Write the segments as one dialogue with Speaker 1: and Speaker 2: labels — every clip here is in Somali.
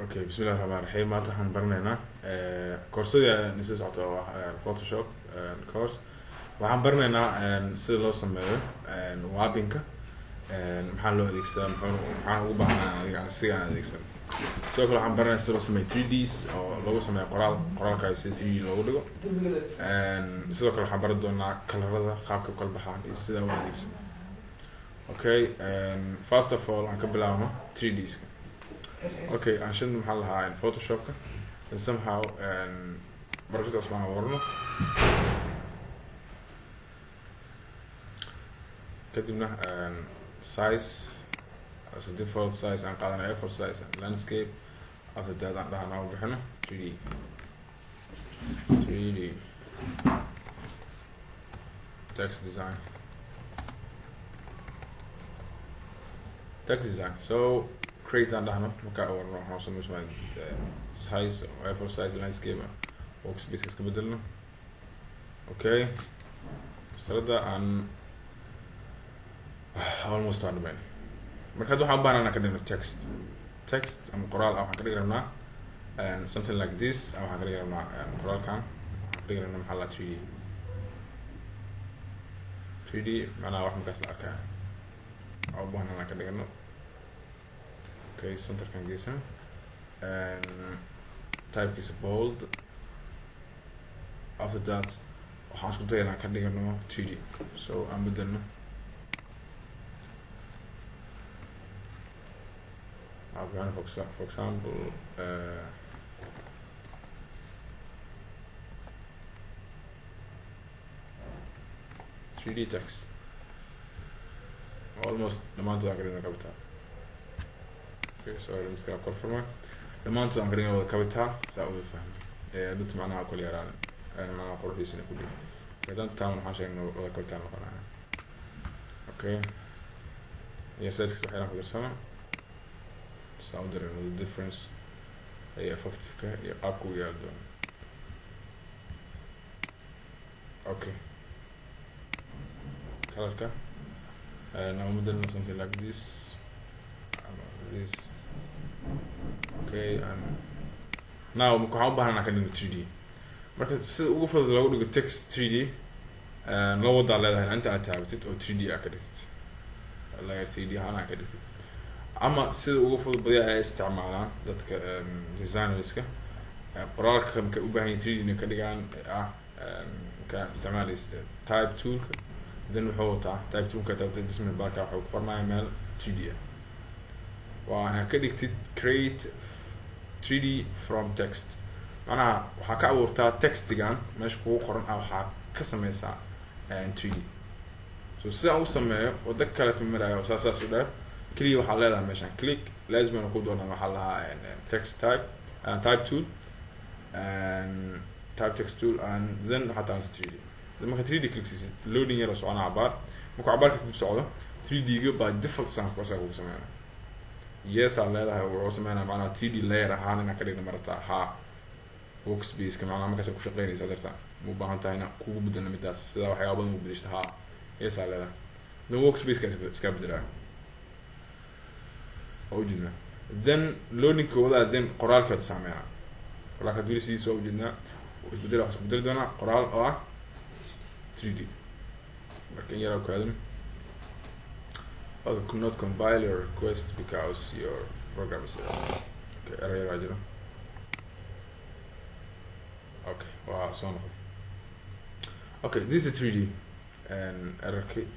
Speaker 1: Okay, bismillahi raxmaan raxiim. Maanta waxaan baranaynaa koorsadii aan isla socota oo ah Photoshop course. Waxaan baranaynaa sida loo sameeyo warping-ka, maxaa loo adeegsadaa, muxuu maxaan ugu baahnaa aniga aan siga aan adeegsano. Sidoo kale waxaan baranaynaa sida loo sameeyo 3Ds oo lagu sameeyo qoraal, qoraalka sida 3D loogu dhigo. Sidoo kale waxaan baran doonaa colorada, qaabka u kala baxaan iyo sida u adeegsano. Okay, first of all aan ka bilaabno 3Ds. Okay, aan shan maxaa lahaa Photoshopka and somehow project baan abuurno, kadibna size as a default size aan qaadano A4 size and landscape. After that aan dhahno u bixino 3D text design, text design. So create aan dhahno. Markaa abuurno waxaan sameysmaa size A4 size, landscape, workspace iska bedelno. Okay, mastarada aan almost aan dhameyn. Marka hadda waxaan u baahnaa inaan ka dhigno text ama qoraal ah. Waxaan ka dhigi rabnaa something like this. Waxaan ka dhigi rabnaa qoraalkan, waxaan ka dhigi rabnaa maxaa la 3D 3D, macnaha wax markaas la arkaya waxaan u baahnaa inaan ka dhigano. Okay, centerkan geysano, typekiisa bold. After that waxaan isku daya inaan ka dhigano 3D, so aan bedelno. For example, 3D text almost dhammaantood aan ka dhigno capital. Okay, sorry, mid kala kor furma. Dhammaantood aan ka dhigno wada capital saa uwada fahmo dhulta, macnaha kala yaraan, macnaha quruxdiisana ku dhig. Haddaan taan waxaan sheegnay wada capital noqonaya. Okay, iyo sizekiisa waxyaalaan ku darsano saa u dareemo the difference iyo effectiveka iyo qaabka u yaali doono. Okay, colorka now bedelno something like this, this. Okay, and now marka waxaan u baahan inaan ka dhigno 3D. Marka sida ugu fudud loogu dhigo text 3D, loo wadaa leedahay inta aad taabatid oo 3D aa ka dhigtid, layer 3D ahaan aa ka dhigtid, ama sida ugu fudud badiyaa ay isticmaalaan dadka designerska qoraalka markay u baahan yihin 3D inay ka dhigaan ah, markaa isticmaalaysa type toolka, then wuxuu wataa type toolka taabtay adjustment barka, wuxuu ku qornaya meel 3D ah. Waa inaad ka dhigtid create 3D from text, macnaha waxaa ka abuurtaa textigan meesha kugu qoran ah, waxaa ka sameysaa 3D. So sidaan u sameeyo wado kaleeto maraayo saa saas u dheer, keliya waxaa leedahay meeshaan click, laazimana ku doonaa waxaa lahaa text type, type tool, type text tool, and then waxaa taabansa 3D. Then marka 3D click siisid, loading yar oo soconaa cabaar. Markuu cabaar kadib socdo, 3D ga by default saan asaga kugu sameynaa. Yes aa leedahay, wuxuu sameynaa macnaha 3D layer ahaan inaa ka dhigna marata ha workspace-ka, macnaha markaas ku shaqeynaysa darta ma u baahan tahay inaa kugu bedelna midaas sida waxyaaba badan ugu bedeshta. Ha, yes aa leedahay, then workspace-ka iska bedelaa, waa ujeednaa. Then loadingka wadaa, then qoraalkaad saameynaa. Qoraalkaad weli sidiis waa ujeednaa isbedel, waxaa isku bedeli doonaa qoraal oo ah 3D. Marka in yaraa kaadin. Okay, could not compile your request because your program is error. Okay, error yaraa jiro. Okay, waa soo noqday. Okay, this is 3D and errorki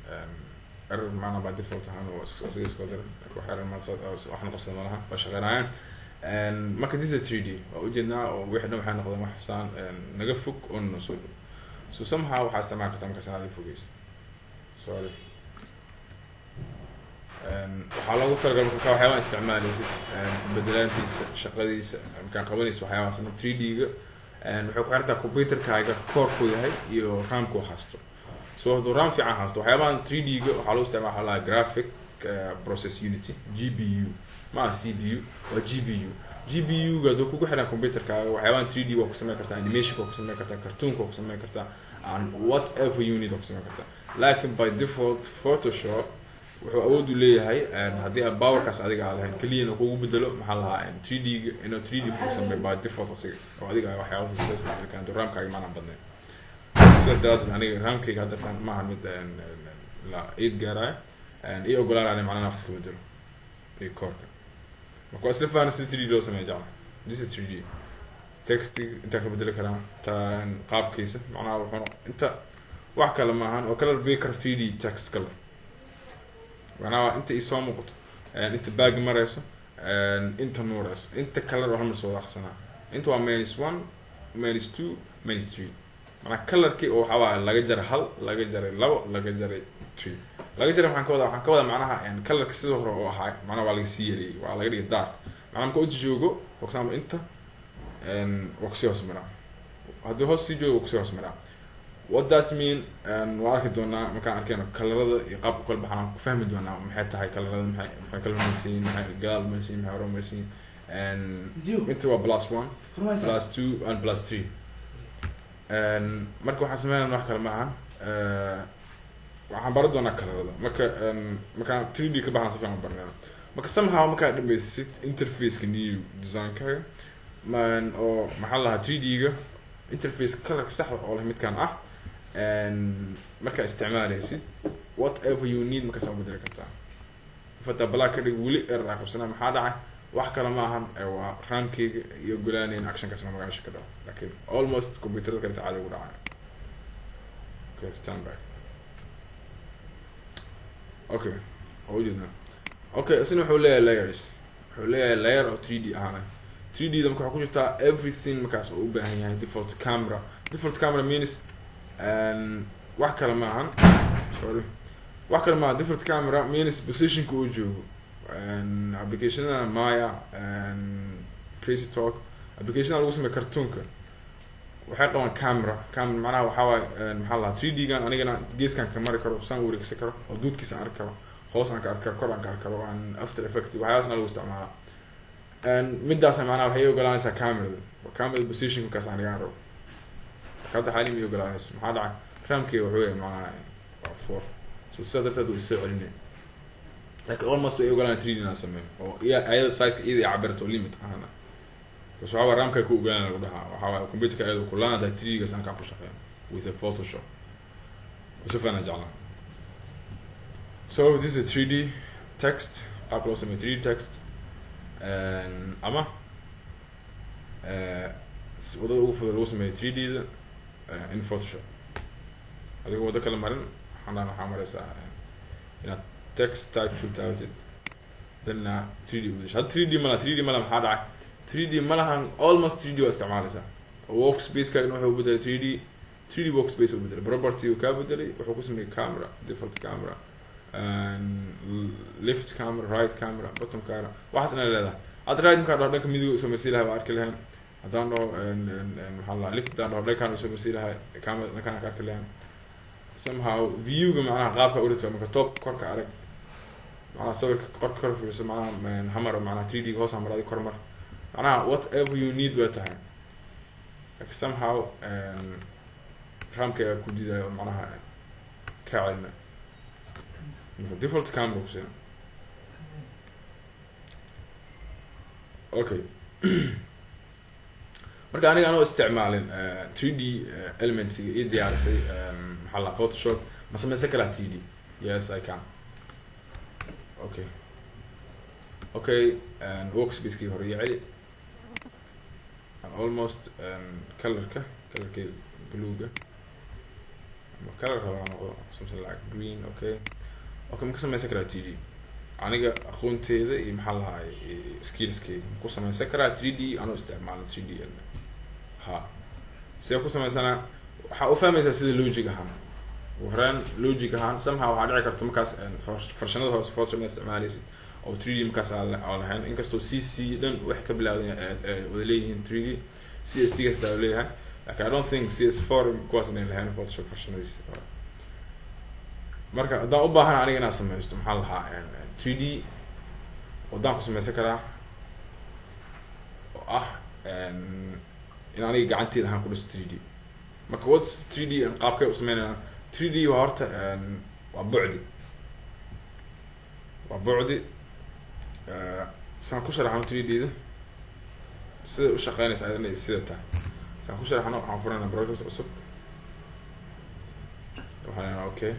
Speaker 1: error macnaa by default ahaan oo asiga iska diray. Marka wax error ma waxna qabsan malaha, waa shaqeynayaan. Marka this is 3D, waa ujeednaa oo wixii dhan waxay noqdeen wax saan naga fog oo na soo dhow. So somehow waxaa isticmaali kartaa markaas inaad fogeysa. Sorry, waxaa loogu talagalay marka waxyaabaha isticmaaleysid bedelaantiisa shaqadiisa markaa qabanaysa waxyaabahaas 3D-ga waxay ku xirtaa computerkaaga core-ku yahay iyo RAM-ku haysto. So hadduu RAM fiican haysto, waxyaabahan 3D-ga waxaa lagu isticmaala waxaa lahaa graphic process unit, GPU. Ma aha CPU, waa GPU. GPU ga hadduu kugu xiran computerkaaga, waxyaabahan 3D waa ku sameyn kartaa, animationka waa ku sameyn kartaa, cartoonka waa ku sameyn kartaa, and whatever unit waa ku sameyn kartaa. Laakin by default Photoshop Wuxuu awood u leeyahay haddii aad powerkaas adiga aan lahayn keliyana kugu bedelo, maxaa lahaa, 3D, inuu 3D kugu sameeyo by default asiga oo adiga waxyaaba isticmaali RAM-kaaga maanaan badnayn. Sidaas daraadeed aniga RAM-kayga haddartaan maaha mid la 8 gaaraayo ii ogolaanaya macnaha wax iska bedelo iyo core-ka. Marka waa isla fahanay sida 3D loo sameeyo, jecla. This is 3D text, intaan ka bedeli karaa tan qaabkiisa. Macnaha wuxuu inta wax kale maahan oo color picker, 3D text color. Macnaha waa inta isoo muuqato, inta baag marayso, inta nuurayso, inta color oo hal mar soo wada aqsanaa. Inta waa -1, -2, -3. Macnaha colorkii oo waxaa waaye laga jaray hal, laga jaray labo, laga jaray three, laga jaray. Waxaan ka wadaa macnaha colorka sidoo hore oo ahaa, macnaha waa laga sii yareeyey, waa laga dhigay dark. Macnaha marka inta joogo, for example, inta waa kusii hoos maraa, haddii hoos sii joogo waa kusii hoos maraa. What does mean waa arki doonaa markaan arkeyno colorada iyo qaabka kala baxaan, aan ku fahmi doonaa maxay tahay colorada, maxay kala homaysiin, maxay gadaal umaysiin, maxay hore umaysiin. Inta waa +1, +2 and +3. Marka waxaan sameynayna wax kale maaha, waxaan baran doonaa colorada. Marka markaan 3D ka baxna si fiican u baranayna. Marka somehow markaad dhammaysid interfaceka new designkaaga man oo maxaa la lahaa 3D-ga interface colorka saxda oo leh midkan ah, markaa isticmaaleysid, whatever you need markaas u bedeli kartaa. Fataa black ka dhig, weli error aa qabsanaa. Maxaa dhacay? Wax kale ma ahan ee waa RAM-keyga iyo ogolaaneyn actionkaasna magaasha ka dhaco, laakiin almost computerada kaleta caadi ugu dhacay. Okay, return back. Okay, waa ujeednaa. Okay, isna wuxuu leeyahay layers, wuxuu leeyahay layer oo 3D ahaana. 3D da marka waxaa ku jirtaa everything markaas uu u baahan yahay. Default camera, default camera means wax kale maahan, sorry, wax kale maaha. Default camera means positionka uu joogo. Applicationada Maya, Crazy Talk, applicationada lagu sameeyo cartoonka waxay qabaan camera. Camera macnaha waxaa waaye, maxaa la lahaa, 3D gan anigana geeskan ka mari karo, saan wareegsan karo oo duudkiisa aan arki karo, hoos aan ka arki karo, kor aan ka arki karo, aan After Effect waxyaabaasna lagu isticmaalaa. Midaasna macnaha waxay ogolaanaysaa camerada, camera position markaas aniga aan rabo. Marka hadda xaali ma ogolaanayso. Maxaa dhacay? RAM-keyga wuxuu yahay macnaha waa 4, so sidaa darteed wuu isoo celinaya, laakiin almost way ogolaan 3D inaan sameeyo oo iya ayada sizeka iyada ay cabirto limit ahana bas. Waxaa waa RAM-ka ku ogolaan lagu dhahaa, waxaa waaye computerka ayada kulaan haddaa 3D gaas aan kaa ku shaqeeyo with a Photoshop si fiican jeclaa. So this is a 3D text, qaabka loo sameeyo 3D text ama wadada ugu fudud lagu sameeyo 3D da in Photoshop adigoo waddo kale marin. Waxaan dhan waxaa maraysaa inaad text type tool taabatid, then 3D u bedesho. Hadda 3D malaha, 3D malaha. Maxaa dhacay? 3D malahan. Almost 3D waa isticmaalaysaa. Workspace-kaagna wuxuu bedelay 3D, 3D workspace uu bedelay, property uu kaa bedelay, wuxuu ku sameeyey camera, default camera, left camera, right camera, bottom camera, waxaas inay leedahay. Hadda right markaan dhaho dhanka midig soo marsii lahay waa arki lahayn. Haddaan dhaho, maxaa la, left haddaan dhaho dhankaan soo marsii lahay camera, dhankaan ka arki lahayn. Somehow viewga macnaha qaabka urito marka top korka arag, macnaha sawirka korka kor fiirso, macnaha hamar, macnaha 3D hoos hamar, adi kormar, macnaha whatever you need way tahay. Like somehow RAM-ka ayaa ku diidayo, macnaha ka celina. Marka default camera kusiina. Okay, marka aniga anoo isticmaalin 3D elements ii diyaarisay, maxaa la, Photoshop, ma sameysan karaa 3D? Yes, I can. Okay, workspace-kii hore iyo celi and almost colorka, colorkii bluega ama color raba ha noqdo, something like green. Okay, ma ka sameysan karaa 3D? Aniga aqoonteeda iyo maxaa lahaay skillskeyga, ma ku sameysan karaa 3D anoo isticmaalin 3D element? Ha, sidee ku sameysanaa? Waxaa u fahmaysaa sida logic ahaan. Ugu horeen logic ahaan somehow waxaa dhici karta markaas farshanada hoose Photoshop inaad isticmaaleysid oo 3D markaas aan lahayn, inkastoo CC dhan waxay ka bilaawdeen wada leeyihiin 3D, CC kasta leeyahay, lakin I don't think CS4 kuwaas inay lahayn Photoshop farshanadiisa hore. Marka haddaan u baahan aniga inaan sameysto, maxaa lahaa, 3D, wadaan ku sameysan karaa oo ah in aniga gacanteeda ahaan ku dhiso 3D. Marka what's 3D, qaabkay u sameynayna 3D? Waa horta waa bucdi. Waa bucdi. Saan ku sharaxno 3D da sida u shaqeynaysa ayadana iyo sida tahay saan ku sharaxno, waxaan furaynaa project cusub. Waxaan leenahay okay.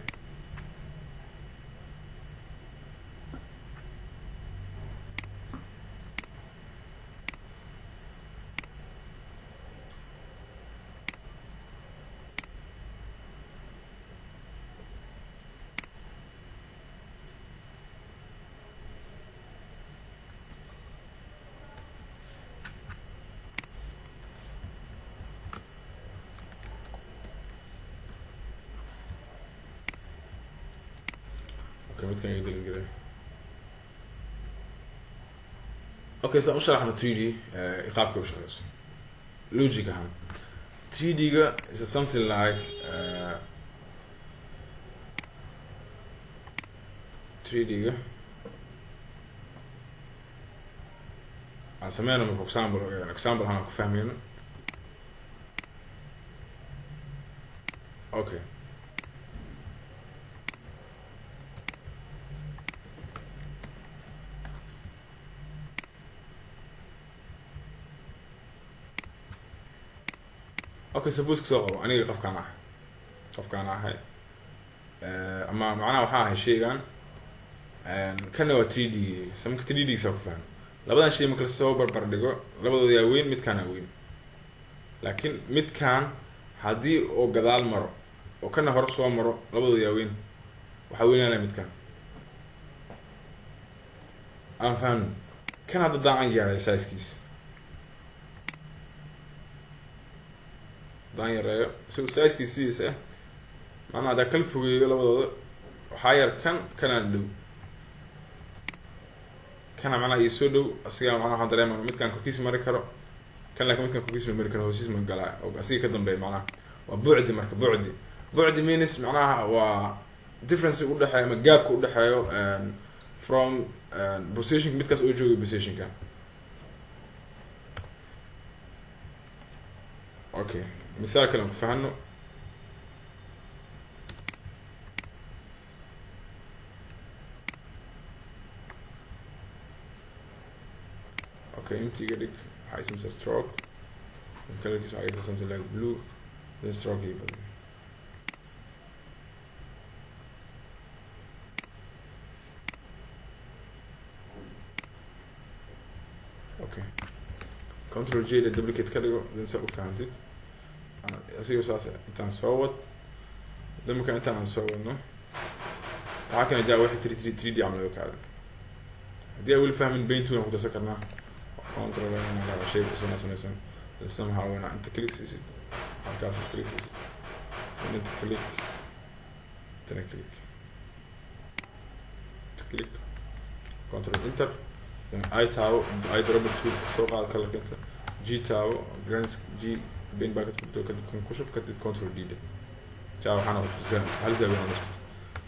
Speaker 1: Okay, midkan iga delete garee. Okay, saan u sharaxno 3D qaabka u shaqeyso logic ahaan. 3D-ga is something like 3D-ga aan sameynano, for example ahaan aan ku fahmayno. Okay, suppose kasoo qabo aniga qofkaan ahay ama macnaha waxaan ahay shaygan kana waa 3D. Marka 3D saa ku fahmo, labadan shay marka lasoo barbar dhigo, labadooda yaa weyn? Midkaana weyn, laakiin midkaan haddii oo gadaal maro oo kana hore soo maro, labadooda yaa weyn? Waxaa weynaanaya midkaan. Aan fahno kan hadda daacan yaray sizekiisa haddaan yareeyo, isago sizekiisa sidiisa ah, macnaha haddaan kala fogeeyo labadooda, waxaa yar kan, kanaan dhow, kana macnaha iyo soo dhow asigaa. Macnaha waxaan dareemaya midkaan korkiisa mari karo kan, laakin midkaan korkiisa ma mari karo, hoosiis ma galaa oo asiga ka dambeeya. Macnaha waa bucdi. Marka bucdi means macnaha waa difference udhexeeyo ama gapka udhexeeyo from positionka midkaas oo joogay positionka. Okay, mithaal kale aan ku fahano. Okay, inta iga dhig, waxaa isameysaa stroke, colorkiisa waxaa dhigtaa something like blue, then stroke iyo badan. Okay, Control J da duplicate ka dhigo, then saa u fahantid asiga saas intaan soo wad. Then marka intaan aan soo wadno, waxaa kana jaa wixii 3D camal kaada. Haddii ay weli fahmin, paint tool aan ku darsan karnaa. Control inaan shay cusub sameysan, then somehow ina inta click siisid, halkaas click siisid, then inta click, intana click, inta click, Control Enter, then I taabo, eyedropper tool soo qaad, colorka inta G taabo, grants G, paint bucket ku bedel, kadib kan ku shub, kadib Control D dhe. Ja, waxaa noqotay hal zaawiya aan isku.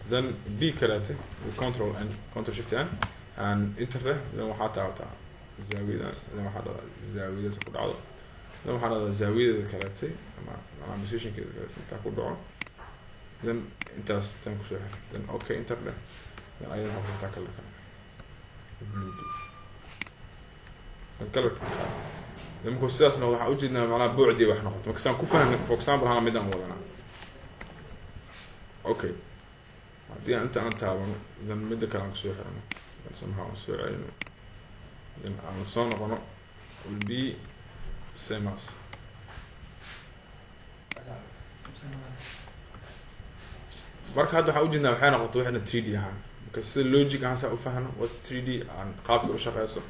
Speaker 1: Then B kaleete, Control N, Control Shift N and Enter leh. Then waxaa taabataa zaawiyada, then waxaa dhahdaa zaawiyadaas ku dhacdo, then waxaa dhahdaa zaawiyadeeda kaleete ama macnaha positionkeeda kaleete intaa ku dhaco, then intaas tan kusoo xir, then okay, Enter leh. Then ayada waxaa ku xirtaa colorka blue, then colorka qaata. Then markuu sidaas noqdo, waxaan ujeednaa macnaha buucdii wax noqoto. Marka saan ku fahmay, for example hana midaan wadanaa. Okay, haddii inta aan taabano, then midda kale aan kusoo xirno, then somehow aan soo celino, then aan soo noqono, will be same as. Marka hadda waxaan ujeednaa waxay noqotay waxna 3D ahaan. Marka sida logic ahaan saa u fahno what's 3D aan qaabka u shaqeyso,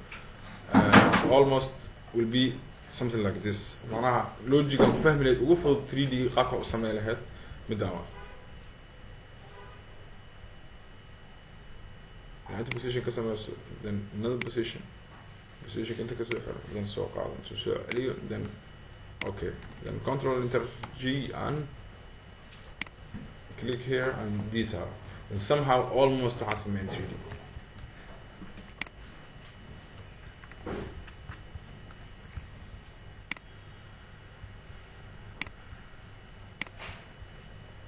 Speaker 1: almost will be something like this. Macnaha logic aan ku fahmi lahayd ugu fudud 3D qaabka u sameyn lahayd midaan waa inta position ka sameyso, then another position, positionka inta kasoo xiro, then soo qaado, intuu soo celiyo, then okay, then Control Enter, G and click here and detail, and somehow almost waxaa sameyn 3D.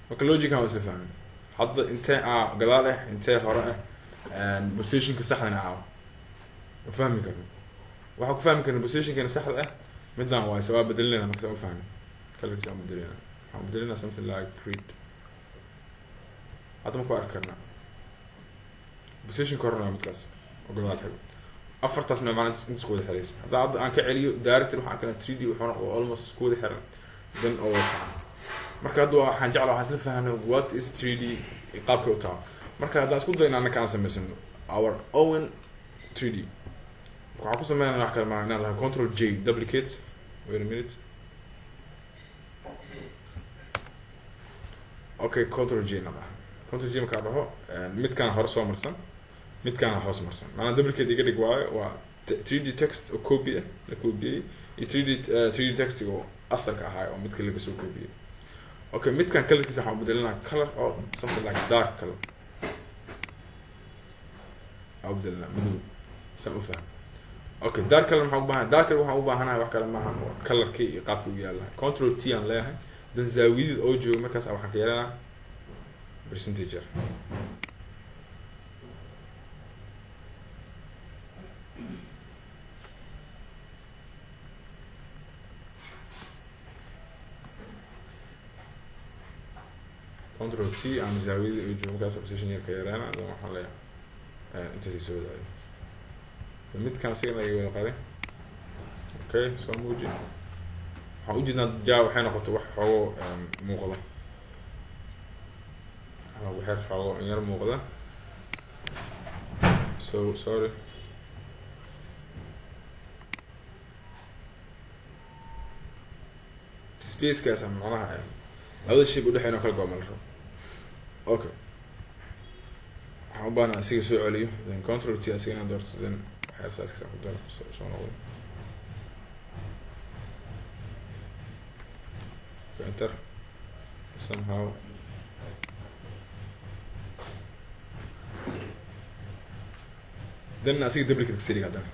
Speaker 1: Marka logican waa isla fahmin hadda, intee a gadaal ah, intee hore ah. Positionka saxdana aawa ma fahmi karno. Waxaa ku fahmi karna positionkeena saxda ah midaan waay. Se waa bedelinayna marka saa u fahmi colorkiisa aan bedelinayna, waxaan bedelinaa something like red. Hadda ma ku arki karnaa position korona midkaas oo gadaal xigo. Afartaas nooc macna inta isku wada xiraysa. Hadda hadda aan ka celiyo director, waxaan arkanaa 3D wuxuu noqdo almost isku wada xiran dan oo wasaca. Marka hadda waxaan jeclaa waxaan isla fahanay what is 3D, qaabkay u taha. Marka haddaan isku dayno annaka aan samaysano our own 3D, marka waxaan ku sameynana wax kale maa inaan lahaa Control J, duplicate. Wait a minute. Okay, Control J na dhaha. Control J markaa dhaho, midkaan hore soo marsan, midkaana hoos marsan, maanaa duplicate iga dhig waayo. Waa 3D text oo copy ah, la copiyey, iyo 3D 3D textiga oo asalka ahaa oo midka laga soo copiyey. Okay, midkan colorkiisa waxaan bedelinaa color oo something like dark color aan bedelinaa, madow saan u fahmo. Okay, dark color maxaan u baahan? Dark color waxaan u baahanahay wax kale maaha, waa colorkii iyo qaabkii u yaalahay. Control T aan leeyahay, dan zaawiyadii oo joogo markaas waxaan ka yeelanaa percentage yar. Control T ama zaawiyadii oo joogo markaas position yar ka yareena, dan waxaan leeyahay intaasay soo wadaayo midkan asigana iga wada qaday. Okay, soo muuji. Waxaan ujeednaa ja waxay noqotay wax xoogo muuqda, waxyar xoogo in yar muuqda. So sorry, spacekaas macnaha labada shay udhexeyn oo kala gooma la rabo. Okay, waxaan u baahnaa asiga soo celiyo, then Control T asiga inaan doorto, then waxyar saaskiisa ku daro soo noqdo. Enter somehow. Then asiga duplicate kasii dhig. Haddana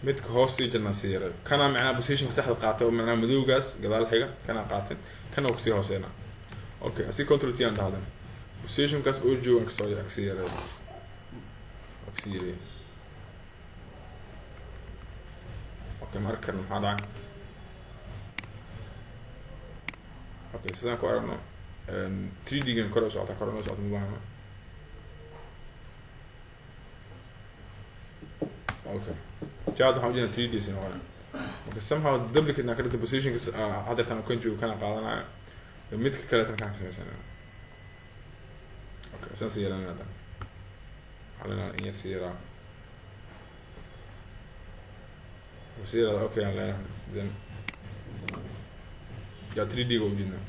Speaker 1: midka hoos sii jirnaa sii yaray, kana macnaha positionka saxda qaatay oo macnaha madowgaas gadaal xiga kana qaatay, kana uu kasii hooseynaa. Okay, asiga Control T aan dhahdan, positionkaas oo joogo aan kasoo kasii yaray, kasii yaray. Okay, ma arki karno maxaa dhacay. Okay, sidaan ku aragno 3D gan kor u socota, kor u socota ma baahna. Okay, jaad waxaan ujeedaa 3D si noqonaya. Marka somehow duplicate na ka dhigta positionka haddeertan uu kan joogo kana qaadanaya, midka kaleetana kaan ka sameysanaya. Okay, saan sii yeelanaya. Haddana waxaa leenahay in yar sii yaraa, sii yaraada. Okay, aan leenahay, then yaa 3D ga ujeednaa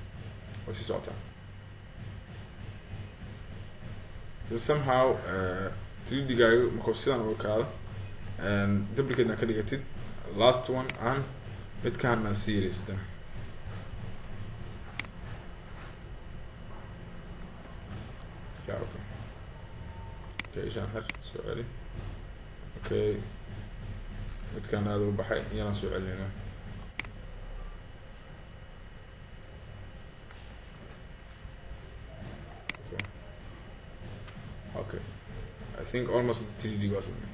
Speaker 1: way sii socotaa. Then somehow 3D gaaga markuu sidan u ekaado, duplicate na ka dhigatid last one aan midkaan aan sii yaraysataa. Yeah, okay. Okay, ishaan xir, soo celi. Okay, midkaan aada u baxay, iyanaan soo celinayna. Okay, okay, I think almost 3D waa samey.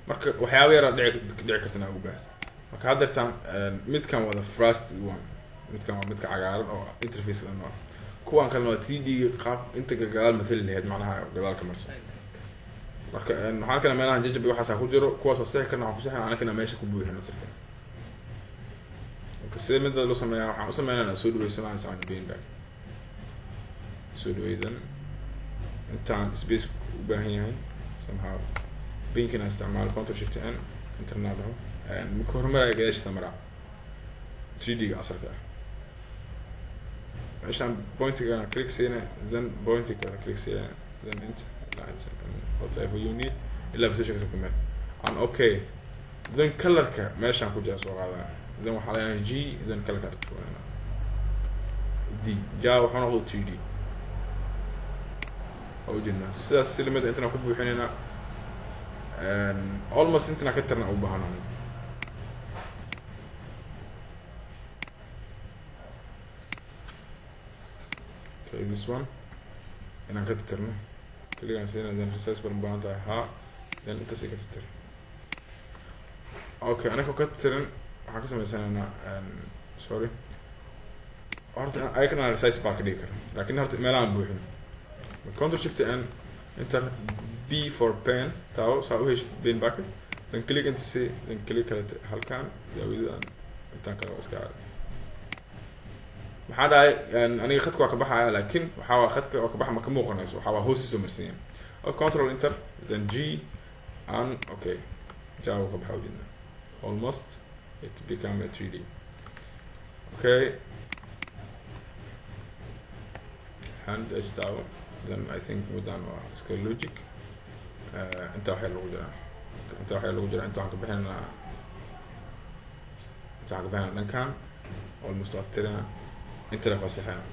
Speaker 1: Marka waxyaaba yaraa dhici karta inaa ugu baahdo. Marka haddeertaan midkan waa the first one, midkan waa midka cagaaran oo interface dhan ah. Kuwan kalena waa 3D qaab inta gadaal mathali lahayd, macnaha gadaal ka marsan. Marka waxaan arkayna meelahan jajab iyo waxaasa ku jiro, kuwaas waa sixi karna. Waxaan ku sixina anakana meesha ku buuxino sirka. Marka sidee mida loo sameeyaa? Waxaan u sameynaa soo dhaweysano, aan isticmaalno paint back, soo dhaweydan intaan space u baahan yahay. Somehow paintkina isticmaalo, Control Shift N, interna dhaho. Marka horumaraya gadaashiisa maraa 3D ga asalka ah. Meeshaan pointigana click siina, then pointiga kale click siina, then enter ilaa enter and whatever you need ilaa positionka ku meet and okay. Then colorka meeshaan ku jira soo qaadana, then waxaa leenahay G, then colorkaad ku shubanayna D. Ja waxaa noqdo 3D waa ujeednaa. Sidaas si lamid intana ku buuxinaynaa, almost intana ka tirna u baahana. Okay, this one inaan ka tirno. Click aan siina, then resize baan u baahan tahay, ha, then intaas iga tirtir. Okay, anaka ka tirin waxaan ka sameysanaynaa, sorry, horta ayakana resize baa ka dhigi kara, laakiin horta meelahaan buuxin. Control Shift N, enter, B for pen taabo, saa u heshid pen bucket. Then click inta c, then click kale halkan zaawiyadan, intaan kale waa iska caadi. Maxaa dhahay? Aniga khadka waa ka baxaya, laakiin waxaa waa khadka waa ka baxa, ma ka muuqanayso, waxaa waa hoostiisoo marsan yahay. Okay, control enter, then G and okay, java ka baxa ujeedna, almost it become a 3D. Okay, hand edge taabo. Then I think muddan waa iska logic. Inta waxaa lagu jiraa, inta waxaa lagu jiraa, inta waxaan ka bixinaynaa, inta waxaan ka bixinaa dhankan, almost waa tirina, inta la qasaxayna.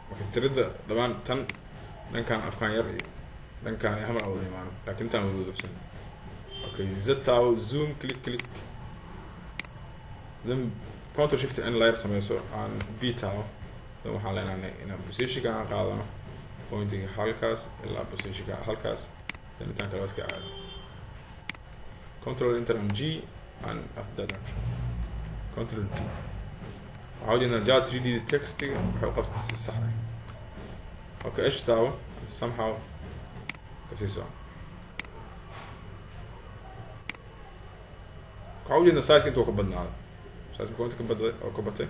Speaker 1: Marka tirida dhamaan tan dhankan afkaan yar iyo dhankan hal mar wada imaano, laakiin intaan wada wada. Okay, Z taabo, zoom, click, click, then control Shift N, layer sameyso, aan B taabo. Then waxaan leenahay inaan positionka aan qaadano, pointiga halkaas ilaa positionka halkaas. Then intaan kale waa iska caadi. Control enter and G, and after that action control D. Waxaa ujeednaa ja 3D textiga waxay u qabtay si sax ah. Okay, H taabo, somehow kasii soco. Waxaa ujeednaa sizeka intuu ka badnaado, size markuu inta ka badday oo ka batay,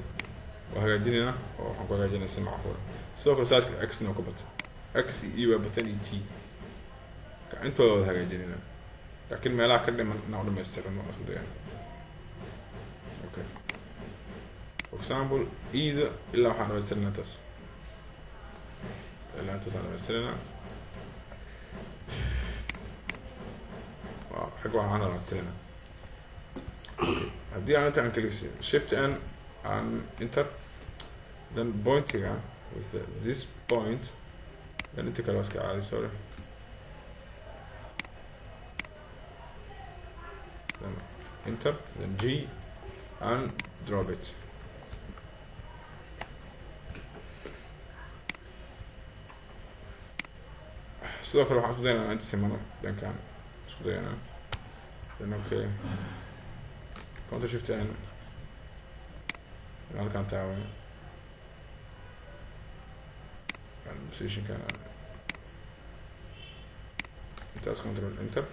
Speaker 1: waa hagaajinaynaa oo waxaan ku hagaajinaa si macquula. Sidoo kale sizeka X na oo ka batay, X iyo E waa bateen iyo T. Marka intooda wada hagaajinaynaa, laakiin meelaha ka dhiman inaan u dhamaystirano waa isku dayana. Okay, for example, eda ilaa waxaan dhamaystirnaa intaas, ilaa intaas aan dhamaystirnaa. Waa xagga waxaan dhamaystirnaa. Okay, haddii aan inta aan click Shift N and enter, then pointiga with this point, then inta kale waa iska caadi, sorry. Then enter, then G and drop it. Sidoo kale waxaan isku daynaa inta simano dhankaan isku dayanaa. Then okay, control Shift N, halkaan taaban positionkan intaas, control enter,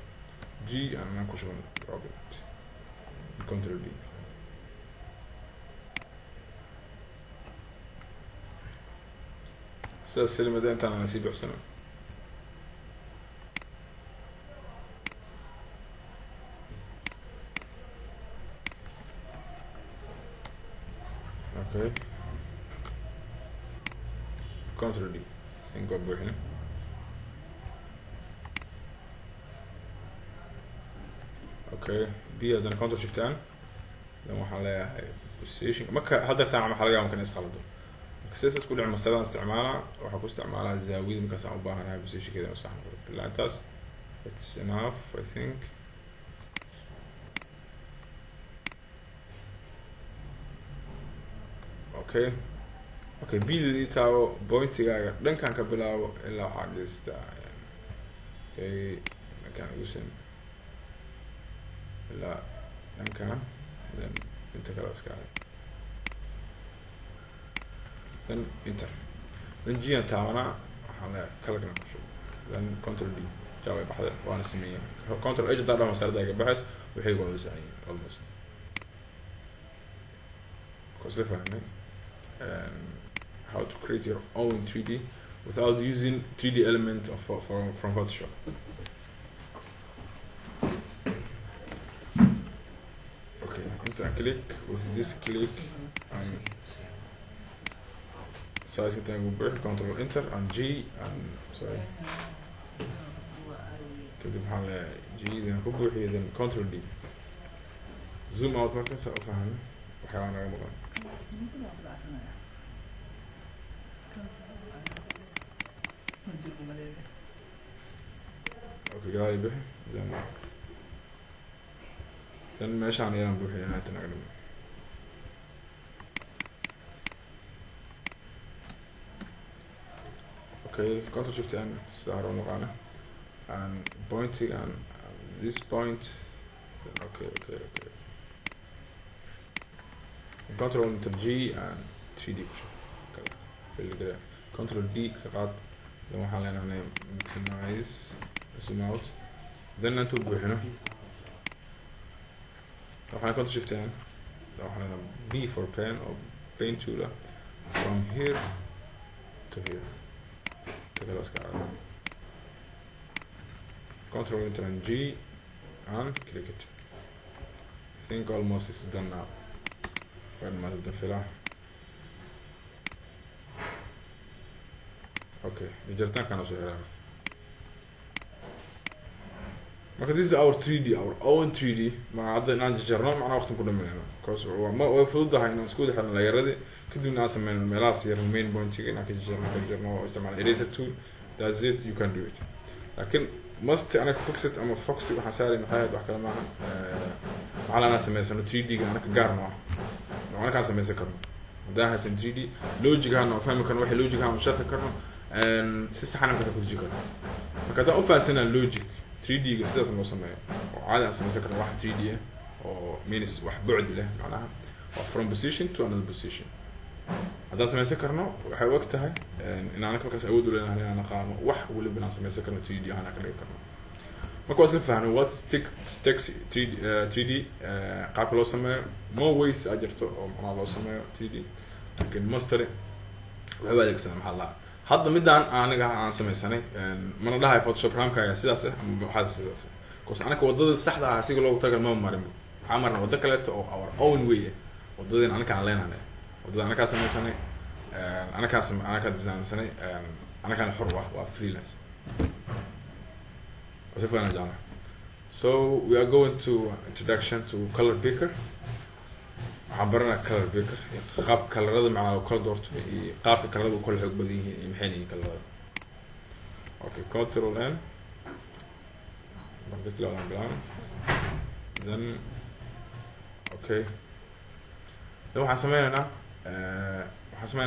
Speaker 1: G, aan ku shuban, drop it, control D. Sidaas silimada intaan aan sii buuxsano. Okay, control D, think waa buuxina. Okay, B, haddana control Shift N. Then waxaan leeyahay position. Marka haddeertaan waxaa laga yaaba marka in isqaldo. Marka sidaas isku dhici, mastaradaan isticmaalaa, waxaa ku isticmaalaa zaawiyada markaas aan u baahanahay positionkeeda inuu sax noqdo. Ilaa intaas it's enough, I think. Okay, B-da ii taabo, pointigaaga dhankan ka bilaabo ilaa waxaa geystaa. Okay, dhankan igu sin ilaa dhankan, then inta kale iska aday, then enter, then G aan taabanaa, waxaan leeyahay colorkana ku shubo, then control D. Jaa, way baxday, waana sameeyay. Control H haddaan dhaho, masarada iga baxays, waxay wada saxayiin almost. Because la fahmay how to create your own 3D without using 3D element of from Photoshop. Okay, enter and click with this, click and size intaan buux, control enter and G and sorry. Kadib waxaan leeyahay G, then ku buuxiyo, then control D, zoom out. Marka saa u fahmay waxyaabaa naga maqan.
Speaker 2: Ninkan waa badacsanaya. Kan jir umaleeya.
Speaker 1: Okay, gadaal bixi. Then meeshaan ayaan buuxinayna inta naga dhiman. Okay, control Shift N, sida hore u naqaana. And pointing and this point. Okay, Control Enter G and 3D ku shub, fill garee. Control D ka qaad. Then waxaan leenahay maximize, zoom out. Then intuu buuxino waxaan Control Shift N. Then waxaan leenahay B for pen or pen tool ah, from here to here. Take a iska caadi. Control Enter and G and click it. I think almost is done now. When ma filaa. Okay, jaritaankaan soo xiraa. Marka this is our 3D, our own 3D. Ma hadda inaan jarjarno macnaa waqti ku dhameynayno, because waa ma way fududahay inaan isku xirno layeradii, kadibna aan sameyno meelahaas yar, main pointiga inaan ka jarno oo isticmaal eraser tool. That's it, you can do it. Laakiin must anaga fix it ama foxy waxaan saaray maxay ahayd? Wax kale maaha. Maxaa lanaa sameysano 3D ga anaka gaarno ah oo anakaan sameysan karno. Haddaan haysan 3D logic ahaan oo fahmi karno, waxay logic ahaan u sharxi karno, si saxan markaas ku deji karno. Marka haddaan u fahansanaa logic 3D ga sidaas loo sameeyo oo caadi aan sameysan karno wax 3D ah oo means wax bucdi leh, macnaha waa from position to another position, haddaan sameysan karno, waxay u eg tahay in aan markaas awood u leenahay inaan naqaano wax weliba inaan sameysan karno, 3D ahaan aan ka dhigi karno. Marka waa isla fahno what's text 3D, 3D qaabka loo sameeyo. More ways aa jirto oo macnaha loo sameeyo 3D, laakiin mostly waxay u adeegsanaa maxaa la hadda midaan aniga aan sameysanay. Mana dhahay Photoshop ramkaaga sidaas ah ama waxaas sidaas ah, because anaka wadada saxda ah asiga loogu tagal ma marin. Waxaa marna waddo kaleeto oo our own way ah, wadadeen anaka aan leenahay, wadada anakaa sameysanay, anakaa anakaa designsanay, anakaana xor u ah, waa freelance si fiican jeclaa. So we are going to introduction to color picker. Waxaan baranaa color picker iyo qaabka kalarada macnaa u kala doorto iyo qaabka kalarada u kala xoog badan yihiin iyo maxay yihiin kalarada. Okay, Control N bilaabno. Then okay, then waxaan sameynaynaa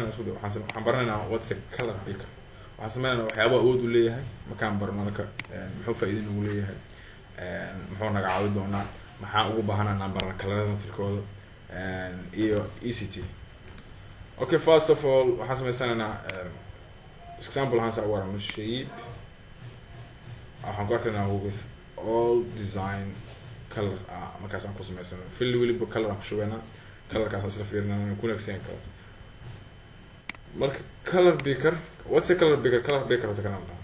Speaker 1: isku day waxaan baranaynaa what's a color picker. Waxaan sameynaynaa waxyaaba awood u leeyahay. Markaan barno marka muxuu faa'iido nagu leeyahay, muxuu naga caawin doonaa, maxaan ugu baahanaa inaan barno kalarada naftirkooda iyo ect. Okay, first of all waxaan sameysanaynaa example ahaan saa u aragno shape. Waxaan ku arkaynaa with all design color ah. Markaas aan ku sameysano fill, weliba color aan ku shubeynaa, colorkaas aan isla fiirinaa ku wanaagsan yahay color. Marka color picker, what's a color picker? Color picker horta kana dhaha,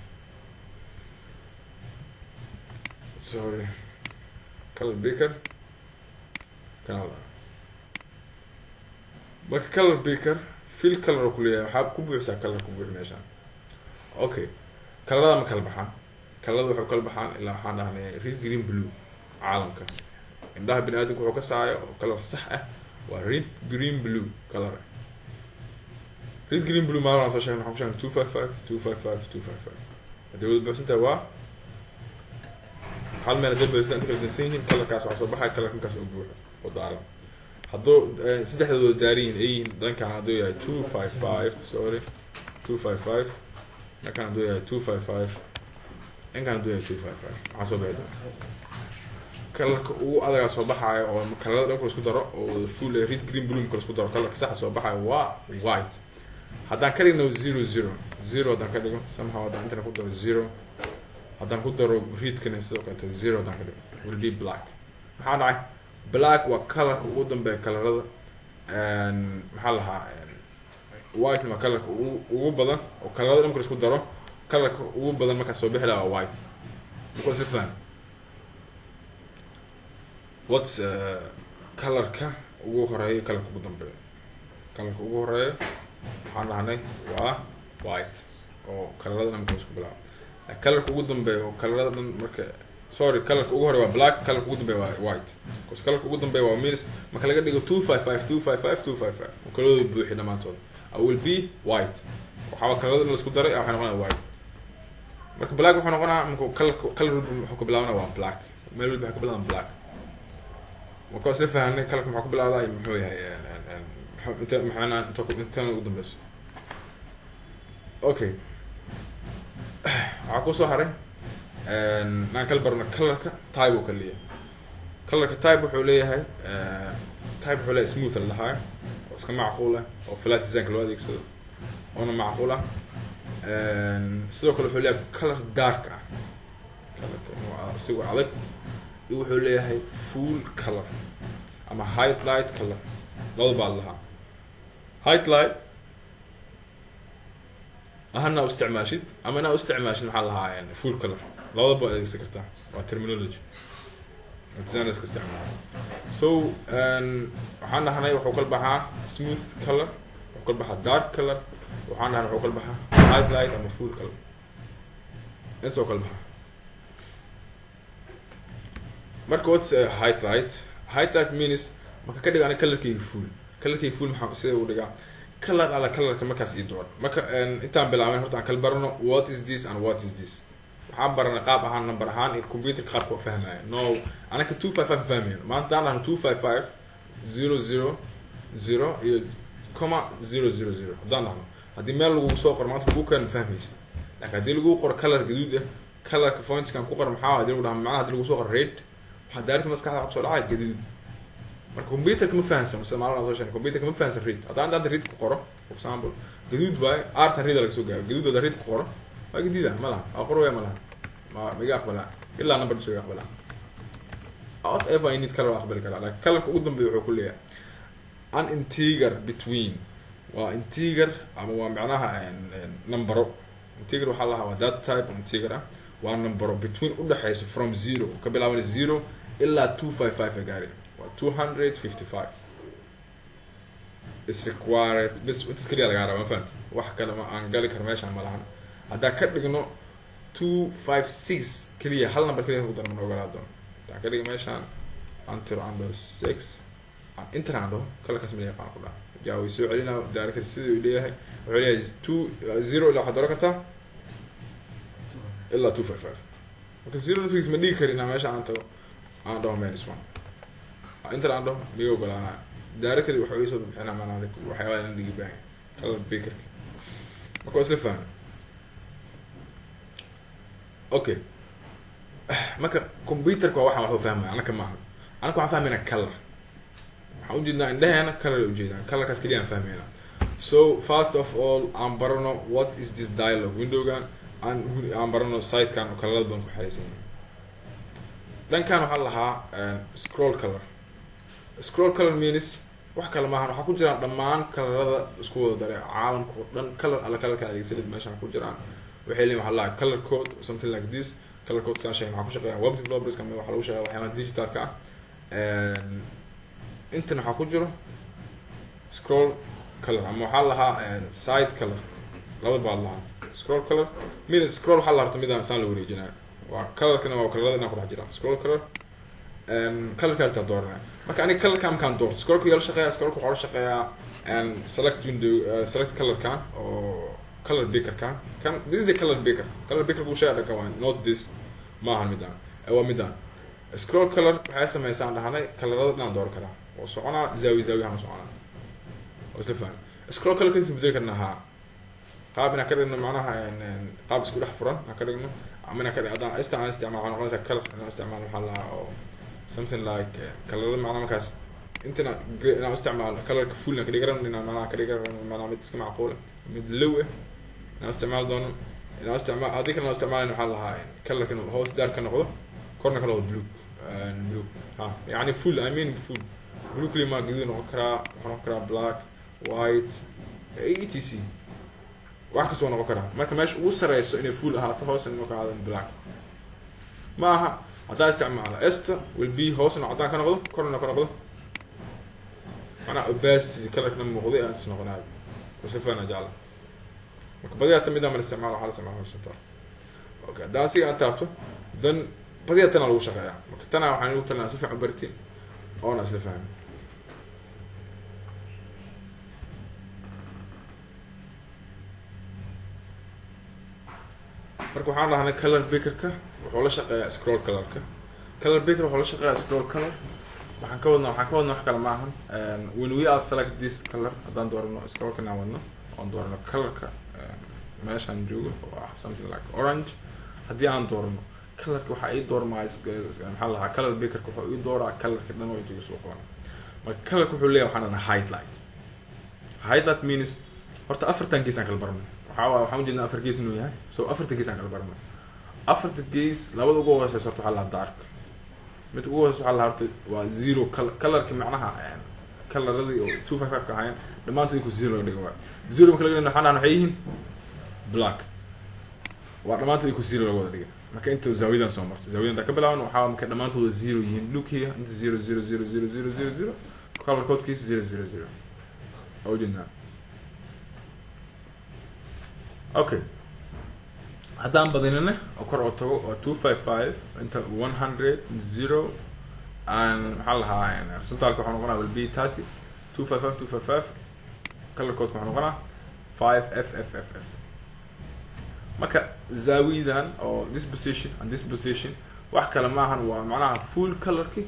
Speaker 1: sorry, color picker kana dhaha. Marka color picker fill color oo kuleeyahay, waxaa ku buuxisaa color, ku buux meeshaan. Okay, kalarada ma kala baxaan? Kalarada waxay kala baxaan ilaa waxaan dhahnay red, green, blue. Caalamka indhaha bini aadamka wuxuu ka saayo oo color sax ah waa red, green, blue color. Red, green, blue maalin aan soo sheegnay, waxaan ku sheegnay 255, 255, 255. Haddii wada buuxsan tahay waa hal meel, hadday buuxsan inta kala dansan yihiin, colorkaas waxaa soo baxaya colorka markaas oo buuxo oo daaran. Hadduu saddexdooda daaran yihiin ay yihiin, dhankan hadduu yahay 255, sorry, 255, dhankan hadduu yahay 255, dhankan hadduu yahay 255, maxaa soo bixi doona? Colorka ugu adagaa soo baxaayo oo kalarada dhanka la isku daro oo full red, green, blue marka la isku daro, colorka saxa soo baxayo waa white. Haddaan ka dhigno 0 0 0, haddaan ka dhigo somehow, haddaan intana ku daro 0, haddaan ku daro redkana sidoo kaleeto 0 haddaan ka dhigo, will be black. Maxaa dhacay? Black waa colorka ugu dambeeya kalarada. Maxaa lahaa, white waa colorka ugu badan oo kalarada dhan marka la isku daro, colorka ugu badan markaa soo bixi lahaa waa white. Marka si faham what's colorka ugu horeeya, colorka ugu dambeeya. Colorka ugu horeeya waxaan dhahnay waa white oo kalarada dhan marka la isku bilaabo. Colorka ugu dambeeya oo kalarada dhan marka, sorry, colorka ugu horeeya waa black, colorka ugu dambeeya waa white, because colorka ugu dambeeya waa minus marka laga dhigo 255, 255, 255 oo kaladooda buuxi dhammaantood, I will be white. Waxaa kalarada dhan la isku daray waxay noqonaya white. Marka black wuxuu noqonaa marka colorka, color walba wuxuu ka bilaabanaya waa black, meel walba waxay ka bilaaban black. Marka waa isla fahanay colorka maxaa ku bilaabdaa iyo muxuu yahay, inta maxaana inta intana ugu dambeyso. Okay, waxaa kusoo haray Aan kala barno colorka type uu kala leeyahay. Colorka type wuxuu leeyahay, type wuxuu leeyahay smooth la dhahayo oo iska macquul ah oo flat designka loo adeegsado oona macquul ah. Sidoo kale wuxuu leeyahay color dark ah, colorka inuu asigoo adag, iyo wuxuu leeyahay full color ama highlight color. Labada baa la lahaa, highlight ahana u isticmaashid ama inaa u isticmaashid maxaa lahaa full color, labada baa adeegsan kartaa. Waa terminology oo designers ka isticmaala. So waxaan dhahnay wuxuu kala baxaa smooth color, wuxuu kala baxaa dark color, waxaan dhahnay wuxuu kala baxaa highlight ama full color, intaasoo kala baxaa. Marka what's a highlight? Highlight means marka ka dhigo aniga colorkayga full. Colorkayga full maxaa sida u dhigaa? Color ala colorka markaas ii door. Marka intaan bilaabin horta aan kala barano what is this and what is this. Waxaan baranay qaab ahaan, number ahaan iyo computerka qaabka u fahmaya. No, anaka 255 fahmayo. Maanta aan dhahno 255000 iyo comma 000 haddaan dhahno, haddii meel lagu soo qoro maanta lagu keeno, fahmaysid. Laakiin haddii lagu qoro color gaduud ah, colorka fontskan ku qoro maxaa haddii lagu dhaho, macnaha haddii lagu soo qoro red, waxaa daarita maskaxda kusoo dhacaya gaduud. Marka computerka ma fahansano, sida maalin aan soo sheegnay, computerka ma fahansan red. Haddaan hadda red ku qoro, for example, gaduud waaye, artan red laga soo gaaro. Gaduud hadda red ku qoro waa gaduuda, ma laha, waa qorwaya, ma laha, ma iga aqbalaa ilaa number bis iga aqbalaa. Whatever I need color waa aqbali karaa, laakiin colorka ugu dambeeya wuxuu ku leeyahay an integer between, waa integer ama waa macnaha numbero. Integer waxaa lahaa waa that type of integer ah, waa numbero between udhexeyso from zero, ka bilaaban zero ilaa 255 ay gaari, waa 255 is required. Bas intaas keliya lagaa rabaa, ma fahamti? Wax kale ma aan gali karo meeshaan ma lahan. Haddaa ka dhigno 256 keliya, hal number keliya ku darno, ma ogolaa doono. Haddaan ka dhigo meeshaan aan tiro, aan dhaho six, aan enter aan dhaho, colorkaas ma yaqaan ku dhaha jaa way soo celinaa director. Sidii uu leeyahay, wuxuu leeyahay two zero ilaa waxaad dooran kartaa ilaa 255. Marka zero naftigiis ma dhigi karin inaa meesha aan tago, aan dhaho minus one, enter aan dhaho, miga ogolaanaya directly. Wuxuu iisoo bixinaa maanaa waxyaabaha in dhigi baahan color pickerka. Marka waa isla fahmay. Okay, marka computerka waa waxaan waxu fahmaya, anaka maaha. Anaka waxaan fahmaynaa color, waxaan ujeednaa indheheena color ay ujeedaan, colorkaas keliya aan fahmayna. So first of all aan barano what is this dialog windowgan, aan barano sitekan oo colorada badan ku xeraysan yahay. Dhankan waxaa lahaa scroll color. Scroll color means wax kale maahan, waxaa ku jiraan dhammaan colorada isku wada daray caalamka oo dhan. Color alla colorka adeegsanid meeshaan ku jiraan. Waxay leeyihin waxaa lahaa color code, something like this. Color code saan sheegay waxaa ku shaqeeya web developers ama waxaa lagu shaqeeya waxyaalaha digitalka ah. Intan waxaa ku jiro scroll color ama waxaa lahaa side color, laba baa lahaa. Scroll color mid scroll waxaa la harta midaan saan la wareejinayo waa colorkana, waa colorada inaan ku dhex jiraan. Scroll color colorka harta dooranaya. Marka aniga colorka markaan doorto, scrollka yaa la shaqeeyaa, scrollka waxaa la shaqeeyaa select window, select colorkan oo color pickerkan kan. This is a color picker. Color picker kuu sheegay dhanka waa not this, maahan midaan, waa midaan. Scroll color waxay sameysaan dhahanay colorada dhinaan dooran karaa oo soconaa zaawi zaawi ahaan soconaa, oo isla fahmay. Scroll color kasi bedeli karnaa haa, qaab inaan ka dhigno macnaha qaab isku dhex furan aan ka dhigno ama inaan ka dhigno haddaan ista aan isticmaalo waxaa noqonaysaa color inaan isticmaalo waxaa lahaa oo something like colorada macnaha markaas intina inaan isticmaalo colorka full aan ka dhigi rabno, inaan macnaha ka dhigi rabno macnaha mid iska macquula, mid low ah inaan isticmaali doono, inaan isticmaal haddii kale inaan isticmaalayno waxaa lahaa colorka inuu hoos dark ka noqdo, korna ka noqdo blue, blue ha, yani full, I mean full blue kaliya ma gaduud noqon karaa, wuxuu noqon karaa black, white, etc, wax kasta waa noqon karaa. Marka meesha ugu sareyso inay full ahaato, hoosna inuu ka ahaado black ma aha. Haddaa isticmaalo esta will be hoosna caddaan ka noqdo, korna ka noqdo macnaha opacity, colorkana muuqday aan is noqonayo wasifana jecla. Marka badiyaa ta midaan ma isticmaalo, waxaa la isticmaala horizontal. Okay, haddaan asiga aan taabto, then badiyaa tanaa lagu shaqeeyaa. Marka tanaa waxaan igu talinaa si fiican u bartiin oona isla fahmin. Marka waxaan dhahnay color pickerka wuxuu la shaqeeyaa scroll colorka. Color picker wuxuu la shaqeeyaa scroll color. Waxaan ka wadnaa wax kale maahan. When we are select this color, haddaan doorano scrollkan aan wadno oon doorano colorka meeshaan joogo oo ah something like orange, haddii aan doorano Colorka waxaa ii doormaa, maxaa la lahaa, color pickerka wuxuu ii dooraa colorka dhan oo inta soo qabana. Marka colorka wuxuu leeyahay waxaan dhahnaa highlight. Highlight means, horta afartan gees aan kala barno. Waxaa waa waxaan ujeednaa afar gees inuu yahay, so afartan gees aan kala barno. Afarta gees, labada ugu hooseysa horta waxaa la lahaa dark. Mid ugu hooseysa waxaa la lahaa horta waa zero colorka, macnaha coloradii oo 255 ka ahaayeen dhammaantood inku zero laga dhigo. Waa zero marka laga dhigo, waxaan dhahnaa waxay yihiin black. Waa dhammaantood inku zero laga wada dhigay. Marka inta zaawiyadan soo marto, zaawiyadan inta ka bilaaban, waxaa marka dhammaantood zero yihiin. Look here, inta zero zero zero zero zero zero zero, color codekiisa zero zero zero waa ujeednaa. Okay, haddaan badinina oo kor oo tago, waa 255, inta 100, zero and maxaa la lahaa, resultalka waxaa noqonaa will be 30, 255, 255. Color codeka waxaa noqonaa five f f f f. Marka zaawiyadan oo this position and this position wax kale maahan, waa macnaha full colorki.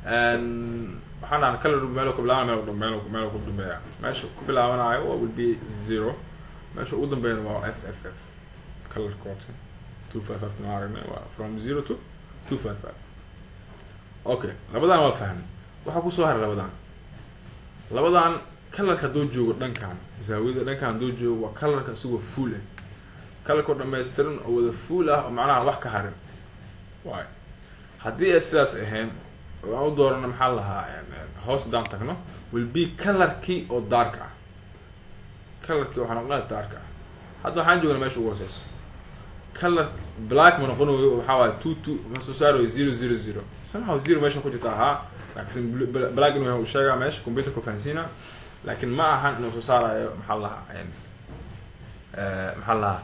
Speaker 1: Waxaan dhahnaa color meel ku bilaaban, meel ku dambeeya. Meesha ku bilaabanayo waa will be zero, meesha ugu dambeeyana waa f f f. Color codeka 255 na aragnay, waa from zero to 255. Okay, labadan waa fahmay. Waxaa kusoo haray labadan colorka. Hadduu joogo dhankan zaawiyada, dhankan hadduu joogo, waa colorka isagoo full ah, colorka oo dhammaystiran oo wada full ah, oo macnaha wax ka harin waay. Haddii ay sidaas ahayn oo aan u doorano, maxaa lahaa, hoos haddaan tagno, will be colorkii oo dark ah. Colorkii waxaa noqonaya dark ah. Hadda waxaan joognaa meesha ugu hooseyso. Color black ma noqonayo, waxaa waaye two two ma soo saarayo, zero zero zero. Somehow zero meesha ku jirta ahaa, laakiin black inuu yahay uu sheegaa, meesha computerku fahansiina, laakiin ma ahan inuu soo saarayo, maxaa la lahaa, maxaa la lahaa,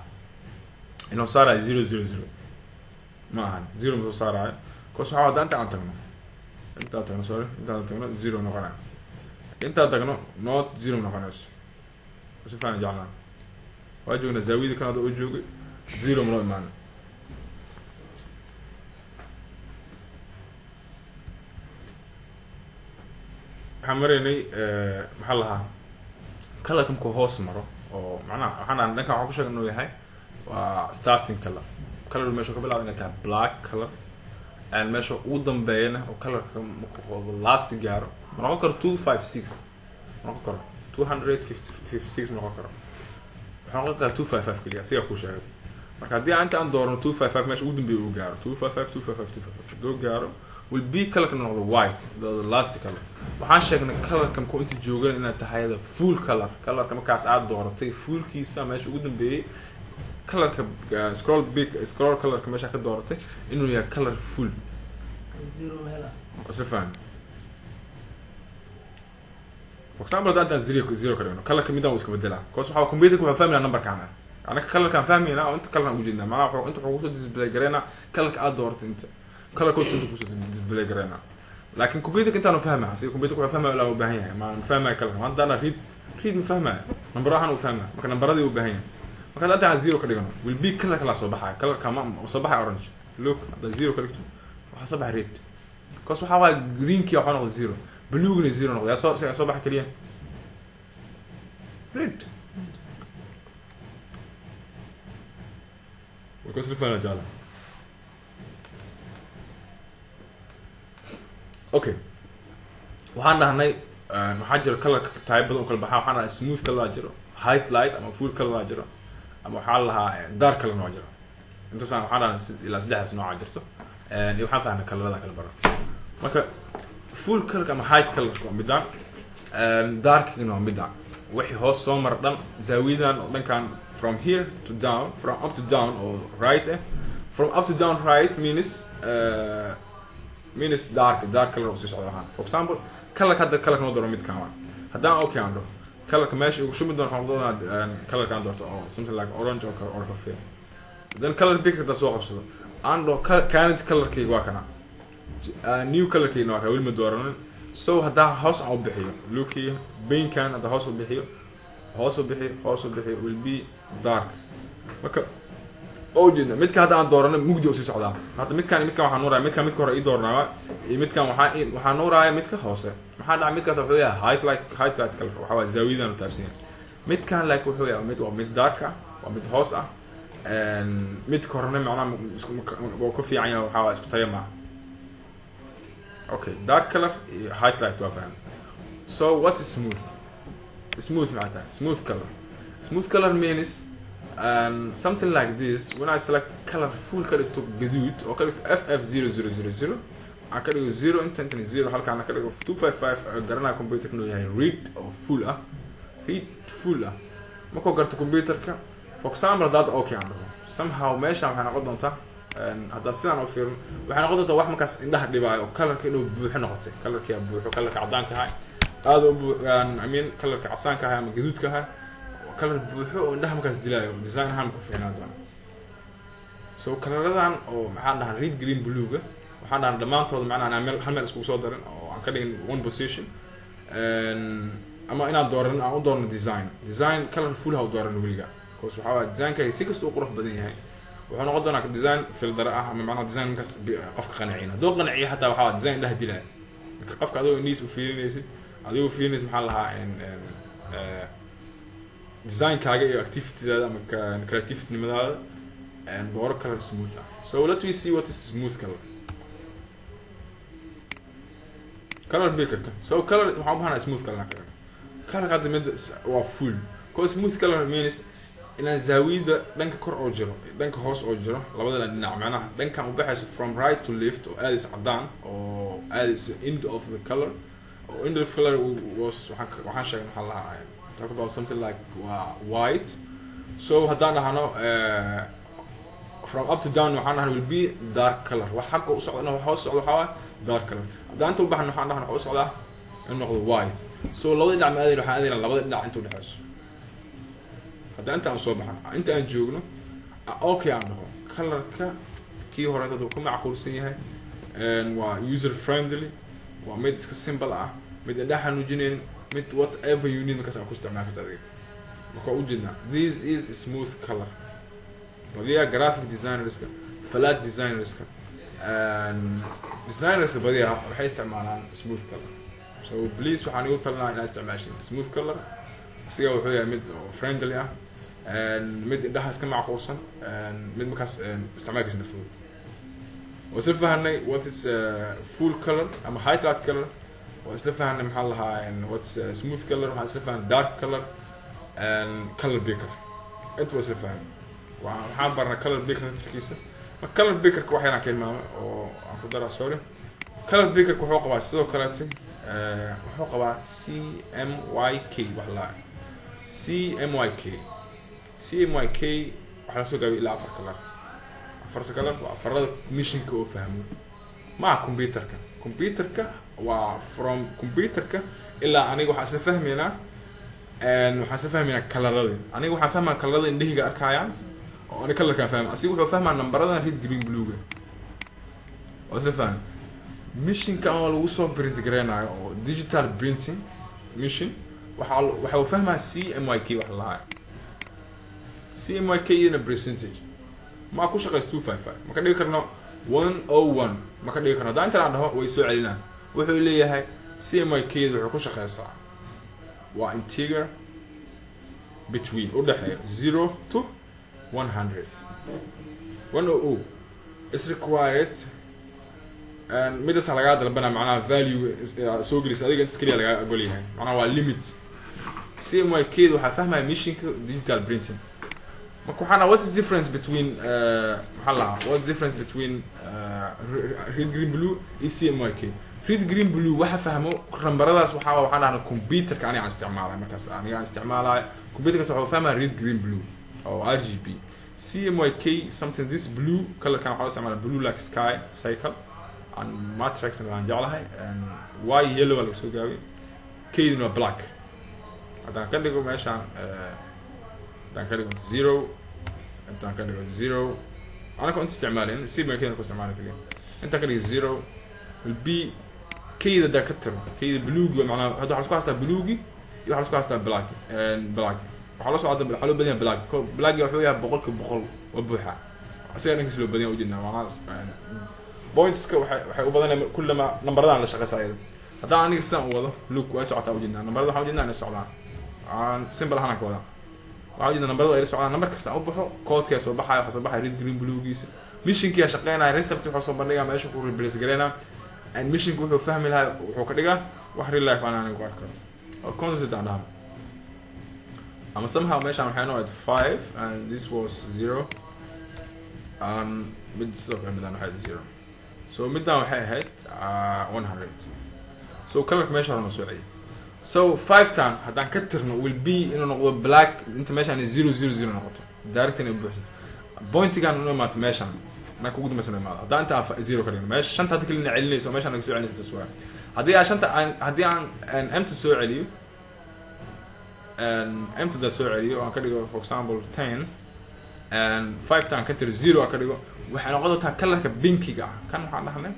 Speaker 1: inuu saarayo zero zero zero. Ma ahan, zero ma soo saarayo, cause waxaa hadda inta aan tagno, intaan tagno, sorry, intaan tagno zero noqonayo, intaan tagno not zero noqonayso. Si fiican jeclaan waa joognaa zaawiyada kan hadda u joogay, zero ma loo imaano. Waxaan maraynay, maxaa lahaa, colorka markuu hoos maro oo macnaha waxaan dhahnay dhankan waxaan ku sheegay inuu yahay waa starting color, color meesha ka bilaaba inay tahay black color, and meesha ugu dambeeyana oo colorka markuu last gaaro. Ma noqon karo 256, ma noqon karo 256, ma noqon karo, wuxuu noqon karaa 255 keliya, sigaa kuu sheegay. Marka haddii aan inta aan doorno 255, meesha ugu dambeeya uu gaaro 255, 255, 255 hadduu gaaro, will be colorka noqdo white, the last color. Waxaan sheegnay colorka markuu inta joogana inaad tahay the full color, colorka markaas aad dooratay fullkiisa meesha ugu dambeeyey, colorka scroll big scroll colorka meesha ka dooratay inuu yahay color full.
Speaker 2: Zero meel ah.
Speaker 1: Isla fahmi. For example, haddaan intaan zero zero ka dhigno, colorka midaan wuu iska bedelaa, because waxaa computerka wuxuu fahmayaa numberkaan ah. Anaka colorkaan fahmayna oo inta colorkaan ugu jeednaa, macnaha wuxuu inta wuxuu kusoo display gareynaa colorka aad dooratay, inta color codes inta kusoo display gareynaa, laakiin computerka intaanu fahmaa. Si computerka wuxuu fahmaya ilaa u baahan yahay, ma fahmaya colorka. Maanta haddana read ma fahmaya, number ahaan uu fahmaya, marka nambaradii u baahan yahay. Marka hadda intaan zero ka dhigano, will be colorka laa soo baxaya, colorka ma soo baxaya orange. Look, haddaa zero ka dhigto, waxaa soo baxay red, because waxaa waaya greenkii waxaa noqday zero, bluegna zero noqday, yaa soo baxa keliya red. Because la jecla. Okay, waxaan dhahnay waxaa jiro colorka type badan u kala baxaa. Waxaan dhahnay smooth color jiro, highlight ama full color jiro, ama waxaa la lahaa dark color waa jiro. Intaasaan waxaan dhahnay ilaa saddexdaas nooca jirto. Iyo waxaan fahnay colorada kala baro. Marka full colorka ama highlight colorka waa midaan, darkina waa midaan. Wixii hoos soo mara dhan zaawiyadan oo dhankan, from here to down, from up to down oo right eh, from up to down right means dark color oo sii socdo ahaan. For example, colorka hadda colorka noo dooro midkaan waa. Haddaan okay aan dhaho, colorka meesha ugu shumi doono waxaan doonaa colorkaan doorto oo something like orange or coffee. Then color picker haddaan soo qabsado, aan dhaho current colorkayga waa kana, new colorkayga waa kana, weli ma dooranin. So haddaan hoos aan u bixiyo, look here, panekan haddaan hoos u bixiyo, hoos u bixiyo, hoos u bixiyo, will be dark. Marka oo jeedna midka hadda aan doorano mugdi oo sii socdaa. Hadda midkaan iyo midkaan waxaa nuuraya midkaan, midka hore ii dooranaa, iyo midkaan waxaa nuuraya midka hoose. Maxaa dhacay? Midkaas wuxuu yahay highlight color, waxaa waaya zaawiyadan u taabsan yahay. Midkaan like wuxuu yahay mid waa mid dark ah, waa mid hoos ah. Midka horena macnaha waa ku fiican yahay, waxaa waa isku tayo maaha. Okay, dark color iyo highlight waa faham. So what is smooth? Smooth maxay tahay? Smooth color, smooth color means something like this. When I select color full, ka dhigto gaduud oo ka dhigto FF0000, aan ka dhigo zero inta, intan zero, halkaan ka dhigo 255, garanaya computerka inuu yahay red oo full ah, red full ah. Markuu garto computerka, for example, haddaad okay aan dhaho, somehow meeshaan waxay noqon doontaa, haddaad sidaan u fiirin, waxay noqon doontaa wax markaas indhaha dhibaayo oo colorka inuu buuxo noqotay. Colorkia buuxo, colorka caddaanka ahay aada u buu, I mean, colorka casaanka ahay ama gaduudka ahay, color buuxo oo indhaha markaas dilaayo, design ahaan ku fiicnaan doona. So colorradan oo maxaan dhahan red, green, bluega, waxaan dhahan dhammaantooda macnaha inaan meel hal meel iskugu soo darin oo aan ka dhigin one position, ama inaan dooran, aan u doorno design. Design color full ha u dooran weliga, because waxaa waaya designkaaga si kasta u qurux badan yahay, wuxuu noqon doonaa design filter ah ama macnaha design markaas qofka qancin. Hadduu qanciyo xataa, waxaa waaya design indhaha dilaya. Marka qofka adigoo indhihiis u fiirinaysid, adigoo fiirinaysid, maxaa lahaa, designkaaga iyo activitydaada ama creativity-nimadaada, dooro color smooth ah. So let me see what is smooth color. Color pickerka. So color waxaan u bahanaa smooth color aan ka dhigno. Colorka hadda mid waa full ko. Smooth color means inaan zaawiyada dhanka kor oo jiro, dhanka hoos oo jiro, labada dhinac, macnaha dhankan u baxayso from right to left oo aadaysa cadaan oo aadayso end of the color, oo end of color was waxaan sheegnay, waxaan lahaa, talk about something like waa white. So haddaan dhahno from up to down, waxaan dhahna will be dark color. Wax xagga u socda, wax hoos socda, waxaa waaye dark color. Haddaan inta u baxno, waxaan dhahna waxa u socdaa inuu noqdo white. So labada dhinac ma aadayna, waxaan aadayna labada dhinac inta udhexeyso. Haddaan inta aan soo baxno, inta aan joogno, okay aan dhaho, colorka kii hore dad uu ka macquulsan yahay, waa user friendly, waa mid iska simple ah, mid indhaha xanuujinaynin, mid whatever you need markaas aad ku isticmaali karta adiga. Marka waa ujeednaa, this is smooth color. Badiyaa graphic designerska, flat designerska, designerska badiyaa waxay isticmaalaan smooth color. So please, waxaan igu talinaa inaad isticmaashin smooth color. Asiga wuxuu yahay mid oo friendly ah, mid indhaha iska macquulsan, mid markaas isticmaalkiisna fudud. Waa isla fahanay what is full color ama highlight color. Waa isla fahanay, maxaa lahaa, what's smooth color. Waxaan isla fahanay dark color and color picker. Inta waa isla fahanay. Waxaan baranay color picker naftirkiisa. Marka color pickerka wax yaraan ka hilmaamay oo aan ku daraa, sorry. Color pickerka wuxuu qabaa sidoo kaleete, wuxuu qabaa CMYK. Wax la CMYK, CMYK waxaa lasoo gaabiyay ilaa afar color. Afarta color waa afarada mishinka oo fahmo, maaha computerka. Computerka waa from computerka ilaa aniga waxaan isla fahmaynaa, waxaan isla fahmaynaa coloradii. Aniga waxaan fahmaa colorada indhahiga arkayaan oo ani colorkaan fahma. Asiga wuxuu fahmaa nambaradan red, green, bluega. Waa isla fahmay. Mishinka ama lagu soo print gareynayo oo digital printing machine, waxa uu fahmaa CMYK. Wax lahaa CMYK iyadana percentage ma ku shaqeyso. 255 ma ka dhigi karno, 101 ma ka dhigi karno. Haddaan intaan aan dhaho, way soo celinaan. Wuxuu leeyahay CMYK da wuxuu ku shaqeysaa waa integer between, udhexeeya 0 to 100. 100 is required. Midaasa lagaa dalbana, macnaha value soo gelisa adiga intas keliya lagaa ogol yahay, macnaha waa limit. CMYK da waxaa fahmaya mishinka digital printing. Marka waxaana, what's the difference between, maxaa lahaa, what's the difference between red, green, blue iyo CMYK? Red, green, blue waxa fahmo nambaradaas, waxaa waxaan dhahna computerka aniga aan isticmaalay. Markaas aniga aan isticmaalayo computerkaas waxuu fahmaya red, green, blue oo RGB. CMYK, something this blue colorkan waxaa loo isticmaala blue like sky cycle and matrix aan jeclahay, and y yellow waa laga soo gaabay, K-dina waa black. Haddaan ka dhigo meeshaan, haddaan ka dhigo zero, intaan ka dhigo zero, anaka inta isticmaalin CMYK ku isticmaalin kaliya, intaan ka dhigo zero will be K-da. Haddaan ka tiro K-da, bluegi, macnaha hadda waxaa lasku haystaa bluegi iyo waxaa lasku haystaa black. Black waxaa la socda, waxaa loo badan yahay black. Black wuxuu yahay 100% waa buuxa, asiga dhankiis loo badan yahay. Ujeednaa macnaha pointska waxay u badanaya kullama nambaradan la shaqeysa ayada. Haddaan aniga sidaan u wado, look, way socotaa. Ujeednaa nambarada, waxaan ujeednaa inay socdaan. Aan simple ahaan aan ka wadaa. Waxaa ujeeda nambarada ay la socdaan. Nambar kasta aan u baxo, koodkaa soo baxaya, waxaa soo baxaya red, green, bluegiisa. Machinekiyaa shaqeynaya, result wuxuu soo bandhigaa meesha ku replace gareynaa, and machineka wuxuu fahmi lahaa, wuxuu ka dhigaa wax real life aan aniga ku arki karo. Oo 53 aan dhahno, ama somehow meeshaan waxay noo ahayd 5 and this was 0, and mid sidoo kale midaan waxay ahayd 0. So midaan waxay ahayd 100. So colorka meesha hore noo soo celiyay. So 5 tan haddaan ka tirno, will be inuu noqdo black. Inta meeshaan 0 0 0 noqoto, direct inay buuxsato, pointigan inuu imaato meeshan marka ugu dambeysa inuu imaado. Haddaan inta aan 0 ka dhigno, meesha shanta hadda kelina celinayso oo meeshaan naga soo celinayso. Taas waa haddii aan shanta aan, haddii aan m-ta soo celiyo, m-ta da soo celiyo oo aan ka dhigo, for example, 10, and 5 tan ka tiro, 0 aan ka dhigo, waxay noqon doontaa colorka pinkiga ah. Kan waxaan dhahnay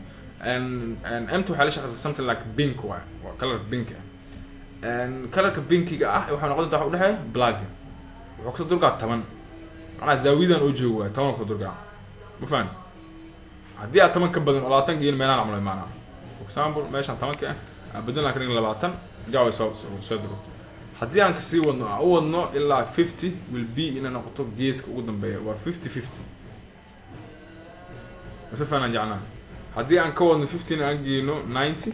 Speaker 1: m-ta waxay la shaqeysaa something like pink waay, waa color pink ah. And colorka pinkiga ah waxay noqon doontaa waxa udhexeeya black. Wuxuu kasoo durgaa 10, macnaha zaawiyadan oo joogo waay, 10 kasoo durgaa. Ma fahan? Haddii aad 10 ka badan oo 20 geyin, meelahan camal imaanaa. For example, meeshaan 10-ka ah aan bedelan ka dhigin 20, jaa soo durugto. Haddii aan kasii wadno, aan u wadno ilaa 50, will be inay noqoto geeska ugu dambeeya waa 50 50. Mase fahanaan jecnaa? Haddii aan ka wadno 15, aan geyno 90,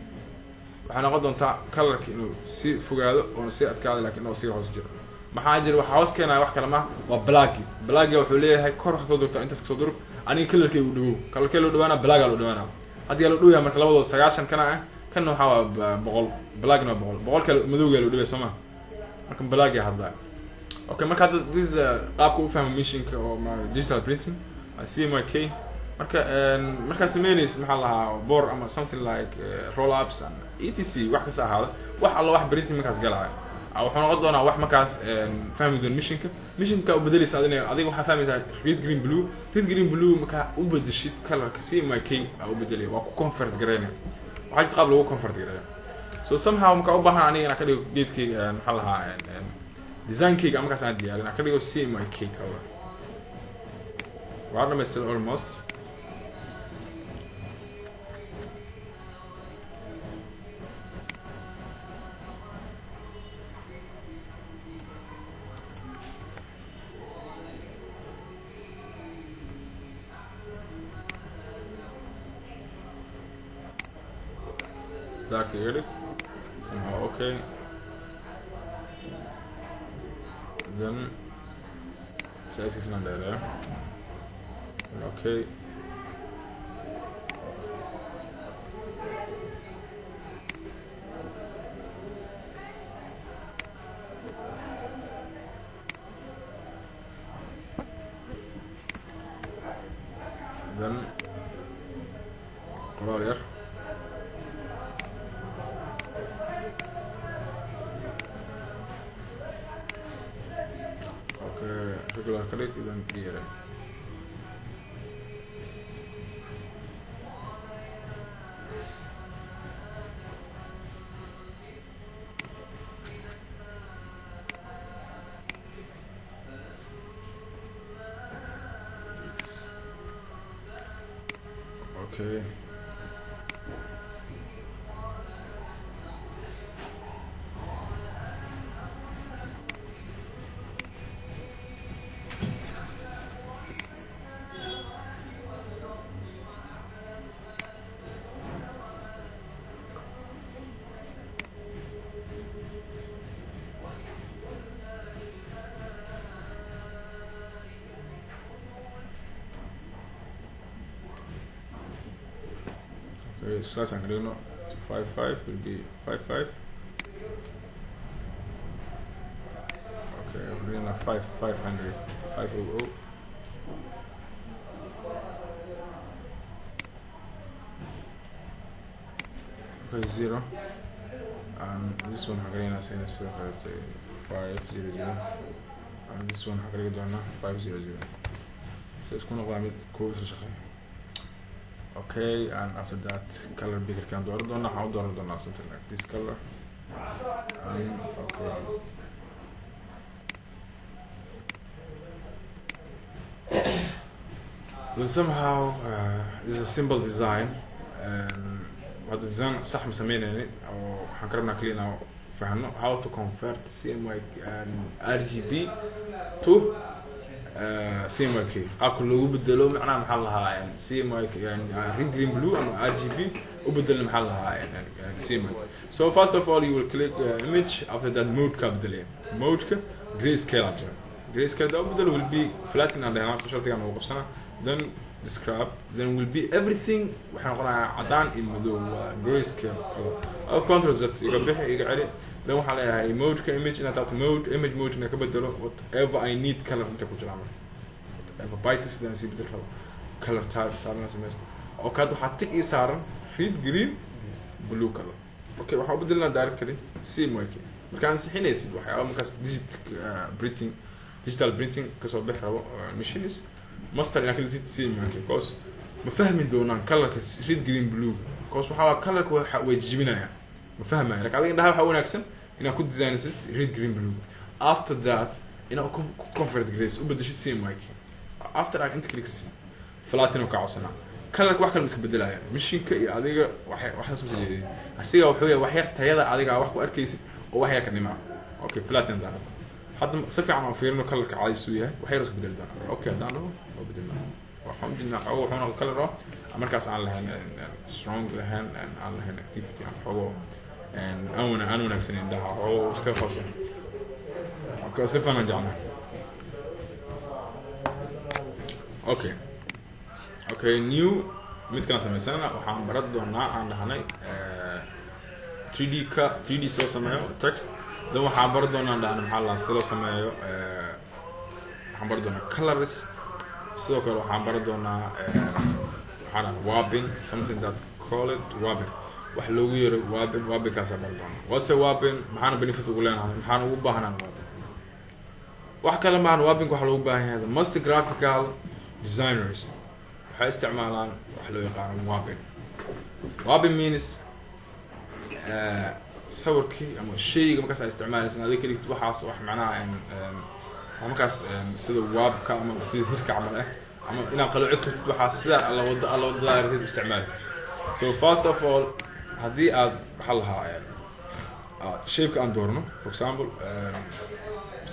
Speaker 1: waxay noqon doontaa colorka inuu sii fogaado oona sii adkaado, lakin inuu sii hoos jiro. Maxaa jira? Waxaa hoos keenaya wax kale ma waa blacki. Blacki wuxuu leeyahay kor wax kasoo durugtaa, intaas kasoo durug, aniga colorkay u dhawow. Colorkee loo dhawaana? Blacka loo dhawaana. Haddii loo dhow yahay, marka labadooda 90 kana ah, kanna waxaa waa 100, blackna waa 100, 100-ka madowga loo dhawaya, soo ma? Marka blacki hadlaya. Okay, marka hadda this is qaabka u fahmo machineka oo digital printing, CMYK. Marka markaad sameynaysid, maxaa lahaa, board ama something like roll ups and etc, wax kasta ahaada, wax alla wax printing markaas galaayo, wuxuu noqon doonaa wax markaas fahmi doon machineka. Machineka u bedelaysa adina, adiga waxaa fahmaysaa red, green, blue. Red, green, blue markaa u bedeshid colorka CMYK aa u bedelaya, waa ku convert gareynaya. Waxaa jirta qaab lagu convert gareeyo. So somehow markaa u baahan aniga inaan ka dhigo geedkayga, maxaa lahaa, designkayga markaas aan diyaarin, aan ka dhigo CMYK color, waa dhamaystira almost. Dark iga dhig somehow. Okay, then sizekiisna dheereeyo. Okay, then qoraal yar. Okay, regular ka dhig, then yare. Okay, saasaan ka dhigno. 5 5 will be 5 5. Okay, we're gonna 5 500, 500. Okay, 0, and this one waxaan ka dhignaa sayna sidoo kaleete 500, and this one waxaan ka dhigi doonaa 500, si isku noqdaa mid kuwa isla shaqeeya. Okay, and after that color picker kan dooran doonaa. Waxaan u dooran doonaa something like this color. And okay, then somehow this is a simple design, and hadda design sax ma sameynaynin oo waxaan ka rabnaa kaliya inaan Fahno how to convert CMY and RGB to CMYK, qaabka loogu bedelo, macnaha maxaa la lahaa, CMYK, red, green, blue ama RGB u bedelna, maxaa la lahaa, CMYK. So first of all you will click image. After that, mode ka bedelaya, modeka grayscale aa jira. Grayscale da u bedelo will be flatten and dhehnaa shardigan ugu qabsana, then describe, then will be everything waxay noqonayaa cadaan iyo madow, waa grayscale color. Oh, Control Z iga bixi, iga celi. Then waxaa leeyahay modeka image inaad taabto, mode image mode inaa ka bedelo whatever I need color inta ku jiraan, whatever bytes sidaan sii bedel rabo, color type taabna sameysto oo kaad waxaa tick ii saaran red, green, blue color. Okay, waxaan u bedelinaa directly CMYK. Marka ansixinaysid waxyaaba markaas digit printing, digital printing kasoo bixi rabo, machines master inaad ka dhigtid CMYK, because ma fahmi doonaan colorka red, green, blue, because waxaa waa colorka waxa way jijibinayaan, ma fahmaya. Lakin adiga indhaha waxaa wanaagsan inaad ku designisid red, green, blue. After that inaad ku convert grace u bedeshid CMYK. After aad inta click flatten oo ka codsanaa, colorka wax kale ma iska bedelaya, mashinka iyo adiga waxay waxaas ma jeedin. Asiga wuxuu yahay wax yar tayada adiga wax ku arkaysid oo wax yar ka dhimaa. Okay, flatten haddaan rabo hadda si fiican aan fiirino, colorka caadi suu yahay, wax yar iska bedeli doonaa. Okay, haddaan rabo waa bedelnaa, waxaan ujeednaa xoogo wuxuu noqon color oo markaas aan lahayn strong lahayn, aan lahayn activity, aan xoogo aan wanaagsaneyn indhaha, xoogo iska hoose. Okay, iska fiican jeclaa. Okay, new mid kalaan samaysana, waxaan baran doonaa aan dhahnay 3D ka 3D soo sameeyo text. Then waxaan baran doonaa aan dhahnay maxaa la sida loo sameeyo, waxaan baran doonaa colors. Sidoo kale waxaan baran doonaa waxaan dhahnay warping, something that call it warping, wax loogu yeero warping. Warpingkaasaa baran doonaa. What's a warping? Maxaana benefit ugu leenahay? Maxaan ugu baahnaan warping? Wax kale maahan, warping waxaa loogu baahan yahay the most graphical designers waxay isticmaalaan wax loo yaqaano warping. Warping means sawirkii ama shayga markaas aad isticmaalaysa adiga ka dhigtid waxaas wax macnaha markaas sida waabka ama sida hirka camal ah, ama inaad qalooci kartid waxaas sida alla wada alla wadada rabtid u isticmaali. So first of all, haddii aad waxaa lahaa shapeka aan doorno, for example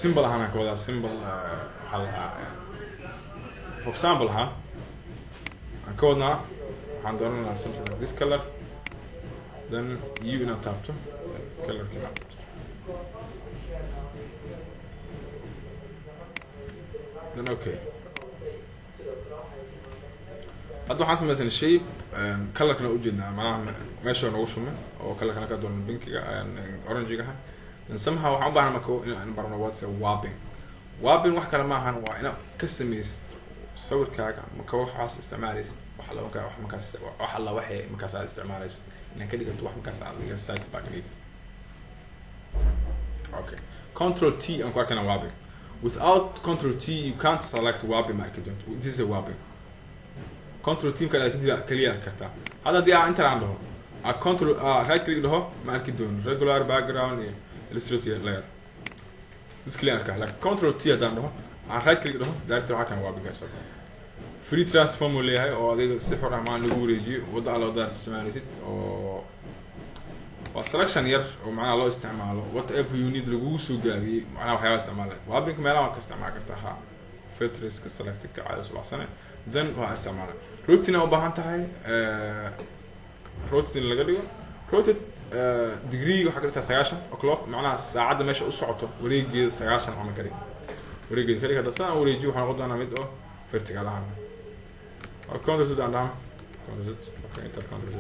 Speaker 1: symbol ahaan aan ka wadaa symbol, waxaa lahaa for example ahaan aan ka wadnaa, waxaan dooranaa something like this color, then u inaad taabto, then colorka inaad taabto, then okay. Hadda waxaan samaysanay shape, colorkana ujeednaa, macnaha meesha noogu shumay oo colorkana ka dooran pinkiga, orangiga ah. Then somehow waxaan u baahnaa marka inaan barno what's a warping. Warping wax kale maahan, waa inaad ka samaysid sawirkaaga marka waxaas isticmaalaysid, wax alla markaa wax markaas wax alla waxay markaas aad isticmaalayso inaad ka dhigato wax markaas aad adiga size baa ka dhigi karto. Okay, Control T aan ku arkana warping. Without Control T you can't select warping, ma arki doonto. This is a warping. Control T markaad kadib kaliya arki kartaa. Hadda haddii aan intan aan dhaho a control right click dhaho, ma arki doono regular background iyo illustrator layer, this kaliya arkaa. Like Control T haddaan dhaho, aan right click dhaho, director waxaa kan warping. Free transform uu leeyahay oo adiga si xor ah maan lagu wareejiyo wadda alla wadda aad isticmaalaysid, oo waa selection yar oo macnaha loo isticmaalo whatever you need lagugu soo gaabiyey, macnaha waxyaaba isticmaala. Warpingka meelaha waa ka isticmaali kartaa, ha filters ka selected ka caadi subaxsane, then waa isticmaala. Rotate u baahan tahay, rotate in laga dhigo, rotate degree waxaa ka dhigtaa 90 o'clock, macnaha saacadda meesha u socoto wareegeeda 90 camal ka dhig, wareegeeda ka dhig. Hadda sidaan wareejiyo waxaa noqon doonaa mid oo vertical ahaan. Control Z aan dhahno, Control Z. Okay, enter Control Z.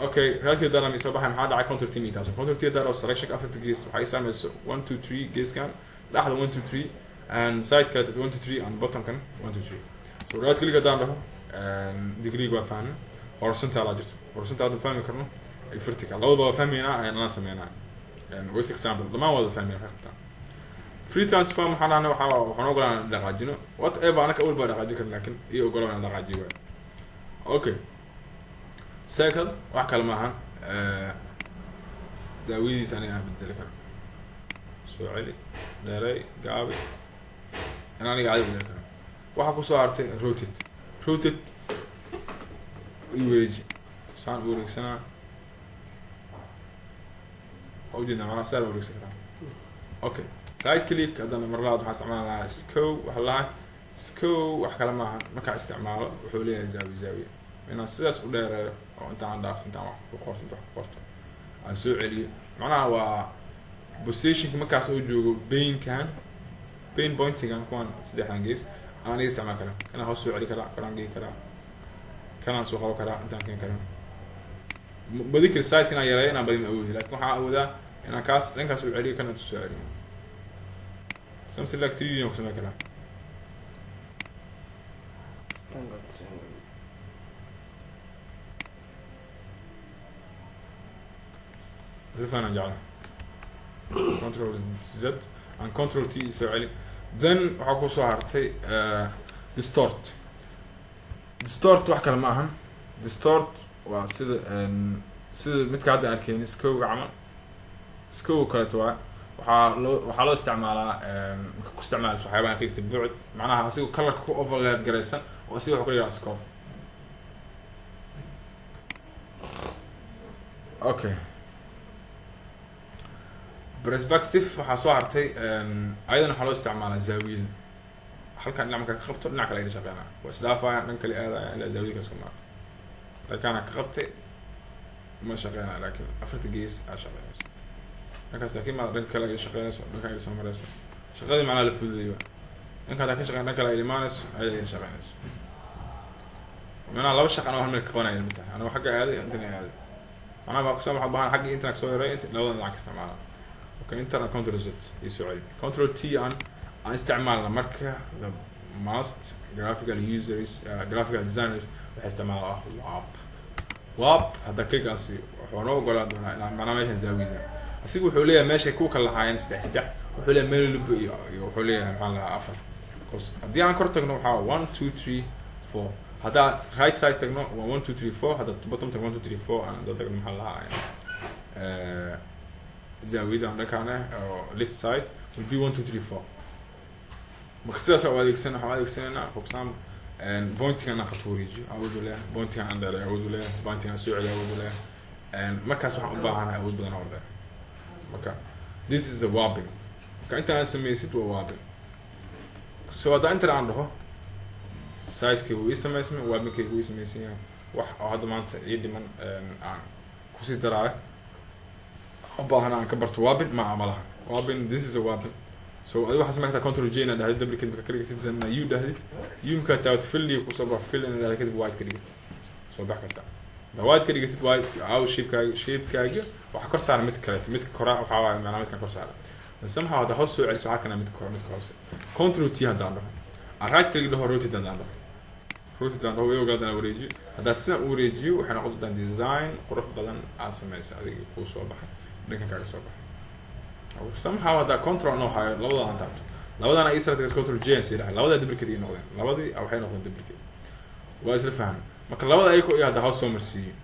Speaker 1: Okay, right dara mi soo baxay, maxaa dhacay? Control T mi taabsan, Control T dara oo selection afarta gees waxay saamayso one, two, three, geeskan dhexda one, two, three, and side kale one, two, three, and bottomkan one, two, three. So right click haddaan dhaho, degree waa fahna, horizontal aa jirto, horizontal haddaan fahmi karno iyo vertical labadaba waa fahmaynaa, ayaan sameynaa with example, dhammaan waa fahmayna waxay qabtaan. Free transform waxaan dhahnay waxaan ogolaan inaan dhaqaajino whatever anaka awal baa dhaqaajin karna, laakiin iyo ogolaan inaan dhaqaajiyo waay. Okay, circle wax kale maahan, zaawiyadiisa aniga aan bedeli karo, soo celi, dheeray, gaabi, in aniga caadi bedeli karo. Waxaa kusoo hartay rotate. Rotate i wareeji, saan u wareegsanaa. Waa ujeednaa, macnaha saa loo wareegsan karaa. Okay, right click haddana mar labaad waxaan isticmaalnaa skew. Waxa lahaa skew wax kale maaha, markaa isticmaalo wuxuu leeyahay zaawiya zaawiya inaan sidaas u dheereeyo oo intaan dhaafto, intaan wax ku qorto, inta wax ku qorto aan soo celiyo. Macnaha waa positionka markaas uu joogo panekan, pane pointigan, kuwan saddexdan gees aan iga isticmaali karaa. Kanaan hoos soo celi karaa, kanaan gei karaa, kanaan soo qaban karaa, intaan keen karaa. Badi kari size inaan yareeyo, inaan badin awoodi, lakin waxaan awoodaa inaan kaas dhankaas u celiyo, kana soo celiyo. Something like 3D aan ku sameyn karaa.
Speaker 3: Rectangle, triangle.
Speaker 1: Si fiican jecla. Control Z and Control T soo celi. Then waxaa kusoo hartay distort. Distort wax kale ma ahan, distort waa sida sida midka hadda arkeyni, skewga camal, skewga kaleeto waa waxaa loo isticmaalaa marka ku isticmaalaysa waxyaabaha ka dhigta bucd, macnaha asigo colorka ku overlap garaysan oo asiga wuxuu ka dhigaa skew. Okay, perspective waxaa soo hartay, ayadana waxaa loo isticmaalaa zaawiyada. Halkan dhinac markaa ka qabto, dhinac kale ayla shaqeynaa, waa isdhaafayaan, dhan kale aadaya ilaa zaawiyada kale isku maarto. Dhankaana ka qabtay ma shaqeynaya, laakiin afarta gees aa shaqeynayso dhankaas, laakiin ma dhanka kale ayla shaqeynayso, dhanka ayla soo marayso. Shaqadii macnaha la fududeeyo, dhanka haddaa ka shaqeyn, dhan kale ayla imaanayso, ayada ayla shaqeynayso. Macnaha laba shaqa anoo hal meel ka qabanaya mid tahay, anoo xagga aaday, intana aaday. Macnaha baa kusoo waxaa baahan xagga internet soo yareeyo, inta labadan lacag isticmaala. Okay, enter and Control Z iyo soo celi, Control T aan isticmaalna. Marka the most graphical users, graphical designers waxay isticmaalaan ah warp. Warp hadda click aan siiyo wuxuu noo ogolaa doonaa inaan macnaha meeshan zaawiyada. Asiga wuxuu leeyahay meeshay kuwa kala lahaayeen saddex saddex, wuxuu leeyahay meel walba iyo wuxuu leeyahay maxaa la lahaa afar. Because haddii aan kor tagno waxaa 1, 2, 3, 4. Haddaa right side tagno waa 1, 2, 3, 4. Hadda bottom tagno 1, 2, 3, 4. Aan hadda tagno maxaa la lahaa zaawiyada aan dhankaan ah oo left side will be 1, 2, 3, 4. Marka sidaas u adeegsan, waxaan u adeegsanaynaa, for example, pointigan aan qabto wareejiyo awood u leeyahay, pointigan aan dheereeyo awood u leeyahay, pointigan aan soo celiyo awood u leeyahay. Markaas waxaan u baahanahay awood badan oo leeyahay. Marka this is a warping. Marka inta aan sameysid waa warping. So haddaa intan aan dhaho, sizekayga wuu ii samaysmay, warpingkayga wuu ii samaysan yahay. Wax oo hadda maanta ii dhiman aan kusii daraayo u baahan aan ka barto warping ma laha. Warping, this is a warping. So adiga waxaa samayn kartaa Control J inaad dhahdid, duplicate marka ka dhigtid, then U dhahdid, U markaa taabato, fill kusoo baxo, fill inaad dhahdid, kadib white ka dhigid, soo bax kartaa. Haddaa white ka dhigatid, white aw shapekaaga, shapekaaga waxaa kor saaran mid kaleeto, midka koraa waxaa waaye macnaa midkan kor saaran. Somehow haddaa hoos soo celiso waxaa kana midka kor, midka hoose. Control T haddaan dhaho, aan right click dhaho, rotate haddaan dhaho, rotate haddaan dhaho, way ogaadaan wareejiyo. Haddaa sidan u wareejiyo waxay noqon doontaa design qurux badan aad samaysa, adiga kuu soo baxay, dhankan kaaga soo baxay. Somehow haddaa control noo hayo, labada aan taabto, labadana ii select, Control J aan sii dhahay, labada duplicate ii noqdeen, labadii waxay noqdeen duplicate. Waa isla fahmay. Marka labada ayako iyo hadda hoos soo marsiiyo.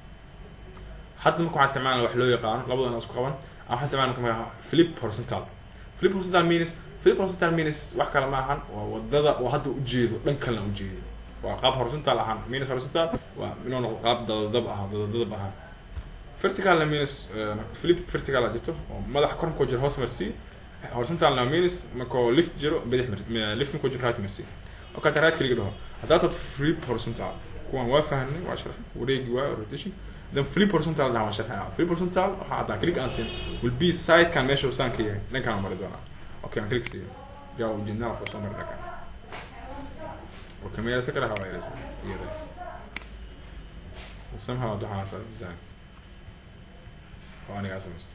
Speaker 1: Hadda marka waxaan isticmaalna wax loo yaqaano labadan isku qaban aan waxaan isticmaalna marka flip horizontal. Flip horizontal means, flip horizontal means wax kale ma ahan, waa wadada oo hadda ujeedo dhan kalena ujeedo, waa qaab horizontal ahaan. Means horizontal waa inuu noqdo qaab dadadab ahaan, dadadab ahaan. Verticalna means flip vertical aa jirto oo madaxa kor markuu jiro hoos marsii. Horizontalna means markuu left jiro bidix mar, left markuu jiro right marsii. Okay, right click dhaho, haddaa tad flip horizontal, kuwan waa fahnay, waa sharxay, wareegi waa rotation. Then flip horizontal dhaha, waa sharxay. Flip horizontal waxaa haddaa click aan siin will be side kan meesha uu saan ka yahay dhankaan mari doonaa. Okay, aan click siiyo, yaa ujeednaa wuxuu soo mari dhankaan. Okay, ma yareysan karaa? Waa yareysan, yare somehow. Waxaan saa design oo anigaa samaysto.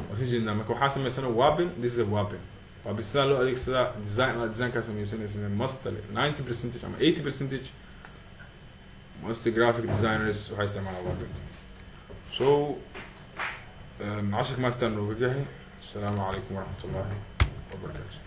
Speaker 1: Waa sii jeednaa. Marka waxaa samaysana warping. This is a warping. Warping sidaa loo adeegsadaa design aad designkaa sameysanaysa. Mostly 90% ama 80% most graphic designers waxay isticmaalaan warping. So cashirka maanta nooga yahay. Asalaamu calaykum waraxmat ullahi wabarakaatu.